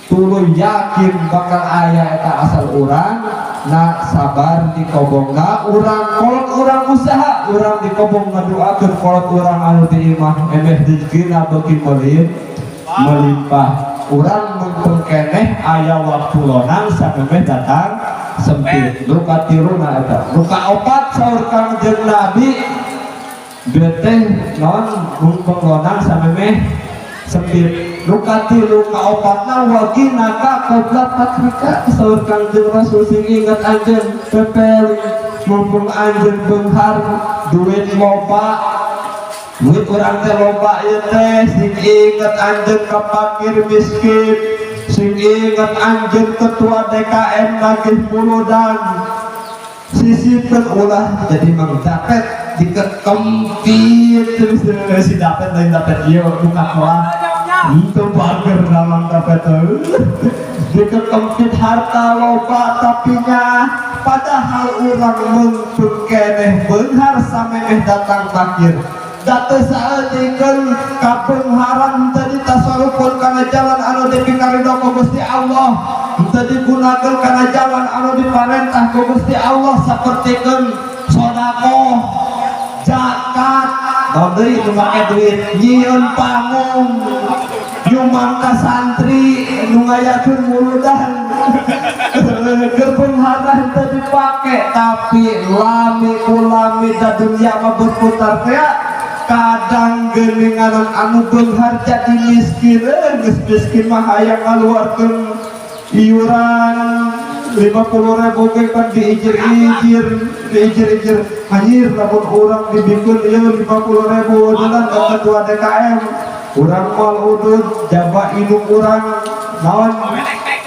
Tuluy yakin bakal aya eta asal urang na sabar di kobongna urang, kolot urang usaha, urang di kobong ngaduakeun kolot urang anu di imah emeh rezekina beuki melimpah. Urang mumpung keneh aya waktu lonang samemeh datang sempit. Nu katiluna eta. Nu kaopat, saur Kangjeng Nabi bete naon mumpung lonang samemeh sempit. Nu katilu kaopatna, wa ghinaka qabla faqrika. Saur Kangjeng Rasul, sing inget anjeun pepel mumpung anjeun beunghar, duit loba, duit urang teh loba ieu teh, sing inget anjeun ka fakir miskin, sing inget anjeun ketua DKM nagih muludan, sisipkeun, ulah jadi Mang Dapet dikekempit terus. Si Dapet lain Dapet ieu, buka kelah itu bager Mang Dapet dikekempit harta loba, tapi nya padahal urang mumpung keneh beunghar samemeh datang fakir. Datu saeutikeun kabeungharan teu ditasarufkeun kana jalan anu dipikarido ku Gusti Allah, teu digunakeun kana jalan anu diparentah ku Gusti Allah, sapertikeun sedekah, zakat, naon deui nu make duit, nyieun panggung, nyumbang ka santri nu ngayakeun muludan. Keur beungharan teu dipake, tapi lami ku lami da dunia mah berputar teh. Kadang geuningan anu beunghar jadi miskin, geus miskin mah hayang ngaluarkeun iuran 50 ribu ge kan diijir-ijir, diijir-ijir. Anjir, lamun urang dibikeun ieu 50 ribu dengan ke ketua DKM, urang moal udud, jaba indung urang naon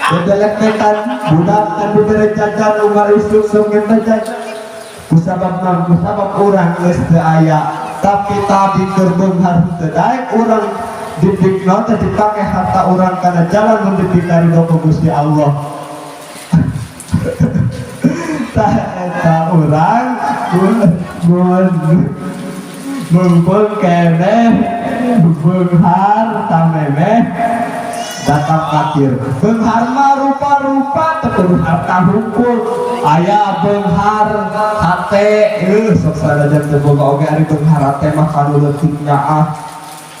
bebelek-bekan budak kan dibere jajan, unggal isuk sok minta jajan. Kusabab naon? Kusabab urang geus teu aya, tapi tadi keur beunghar teu daek urang dipikna teh dipake harta urang kana jalan nu dipikarido ku Gusti Allah. Tah, eta urang mun mumpung keneh beunghar samemeh datang fakir. Beunghar mah rupa-rupa, teu kudu harta hungkul. Aya beunghar hate, sok sanajan teu boga oge, ari beunghar hate mah kanu leutik nyaah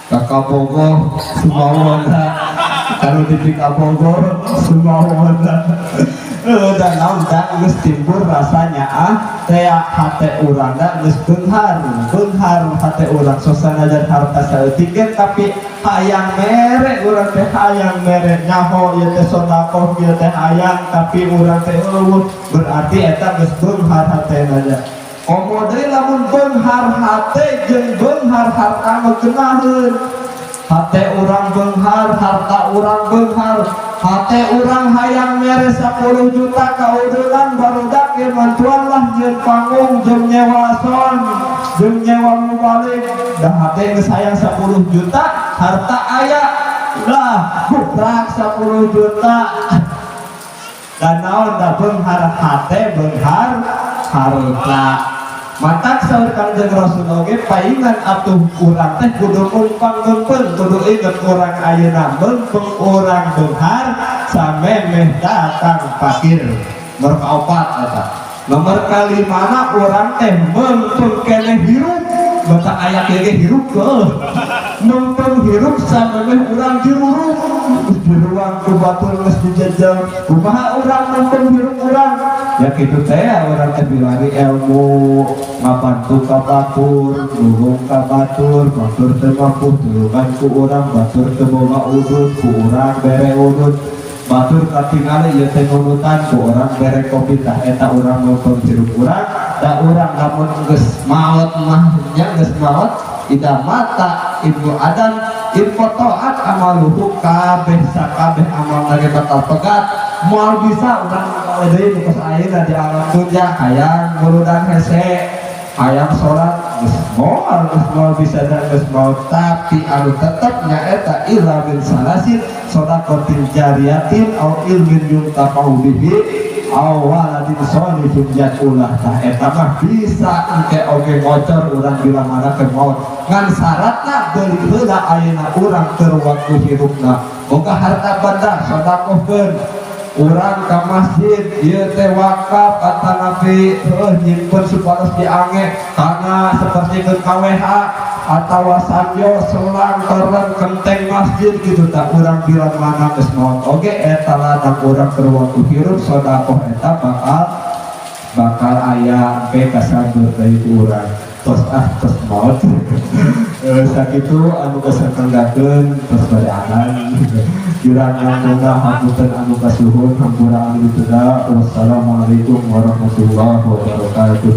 ka kabogoh sumawona, kanu dipikabogoh sumawona. Dan naon da geus timbul rasanya ah teh hate urang da geus beunghar, beunghar hate urang. Sok sanajan harta saeutik ge, tapi hayang mere urang teh, hayang mere nyaho ieu teh sedekah ieu teh hayang, tapi urang teh euweuh, berarti eta geus beunghar hatena nya. Komo deui lamun beunghar hate jeung beunghar harta mah geunaheun. Hate urang beunghar, harta urang beunghar, hate urang hayang mere 10 juta ka udulan barudak ieu, mantuan lah nyieun panggung jeung nyewa sound jeung nyewa mubalig. Dah hate geus hayang 10 juta, harta aya lah, guprak 10 juta. Dan naon da beunghar hate, beunghar harta. Matak saur Kangjeng Rasul oge, paingan atuh urang teh kudu numpang ngempeung, kudu inget urang ayeuna mumpung urang beunghar samemeh datang fakir. Nomor kaopat eta. Nomor kalimana, urang teh mumpung keneh hirup, baca aya kieu ge hirup heuh. Mumpung hirup samemeh urang diruruk, diruang ku batur geus dijejel. Kumaha urang mumpung hirup urang? Ya kitu teh, urang teh bilari ilmu, ngabantu ka batur, nulung ka batur, batur teu mampu tulungan ku urang, batur teu boga udud ku urang bere udud, batur katingali ieu teh nunutan ku urang bere kopi. Tah, eta urang mumpung hirup urang. Da urang lamun geus maot mah nya geus maot. Idza mata ibnu adam inqata'at amaluhu, kabeh sakabeh amal lagi bakal pegat, moal bisa urang gawe deui nu kos ayeuna di alam dunya. Hayang muludan hese. Hayang sholat geus moal, geus moal bisa dan geus maot. Tapi anu tetep nyaeta illa min salasin, shadaqatin jariyatin au ilmin yuntafa'u bihi au waladin sholihin yad'ulah. Tah, eta mah bisa engke oge ngocor urang bila mana ke maut, ngan syaratna beuli heula ayeuna urang keur waktu hirupna. Boga harta benda, sedekahkeun urang ka masjid. Ieu teh wakaf atanapi heuh nyimpen supados diange kana seperti ke KWH atau sanyo, selang, toren, kenteng masjid gitu. Tak urang bila mana geus maot oge eta ladang urang keur waktu hirup. Sedekah eta bakal bakal aya sampai kasabur dari urang tos ah tos maot. Sakitu anu kasanggakeun, tos bade adan. Kirang langkungna hapunten, anu kasuhun hampura anu ditunda. Wassalamualaikum warahmatullahi wabarakatuh.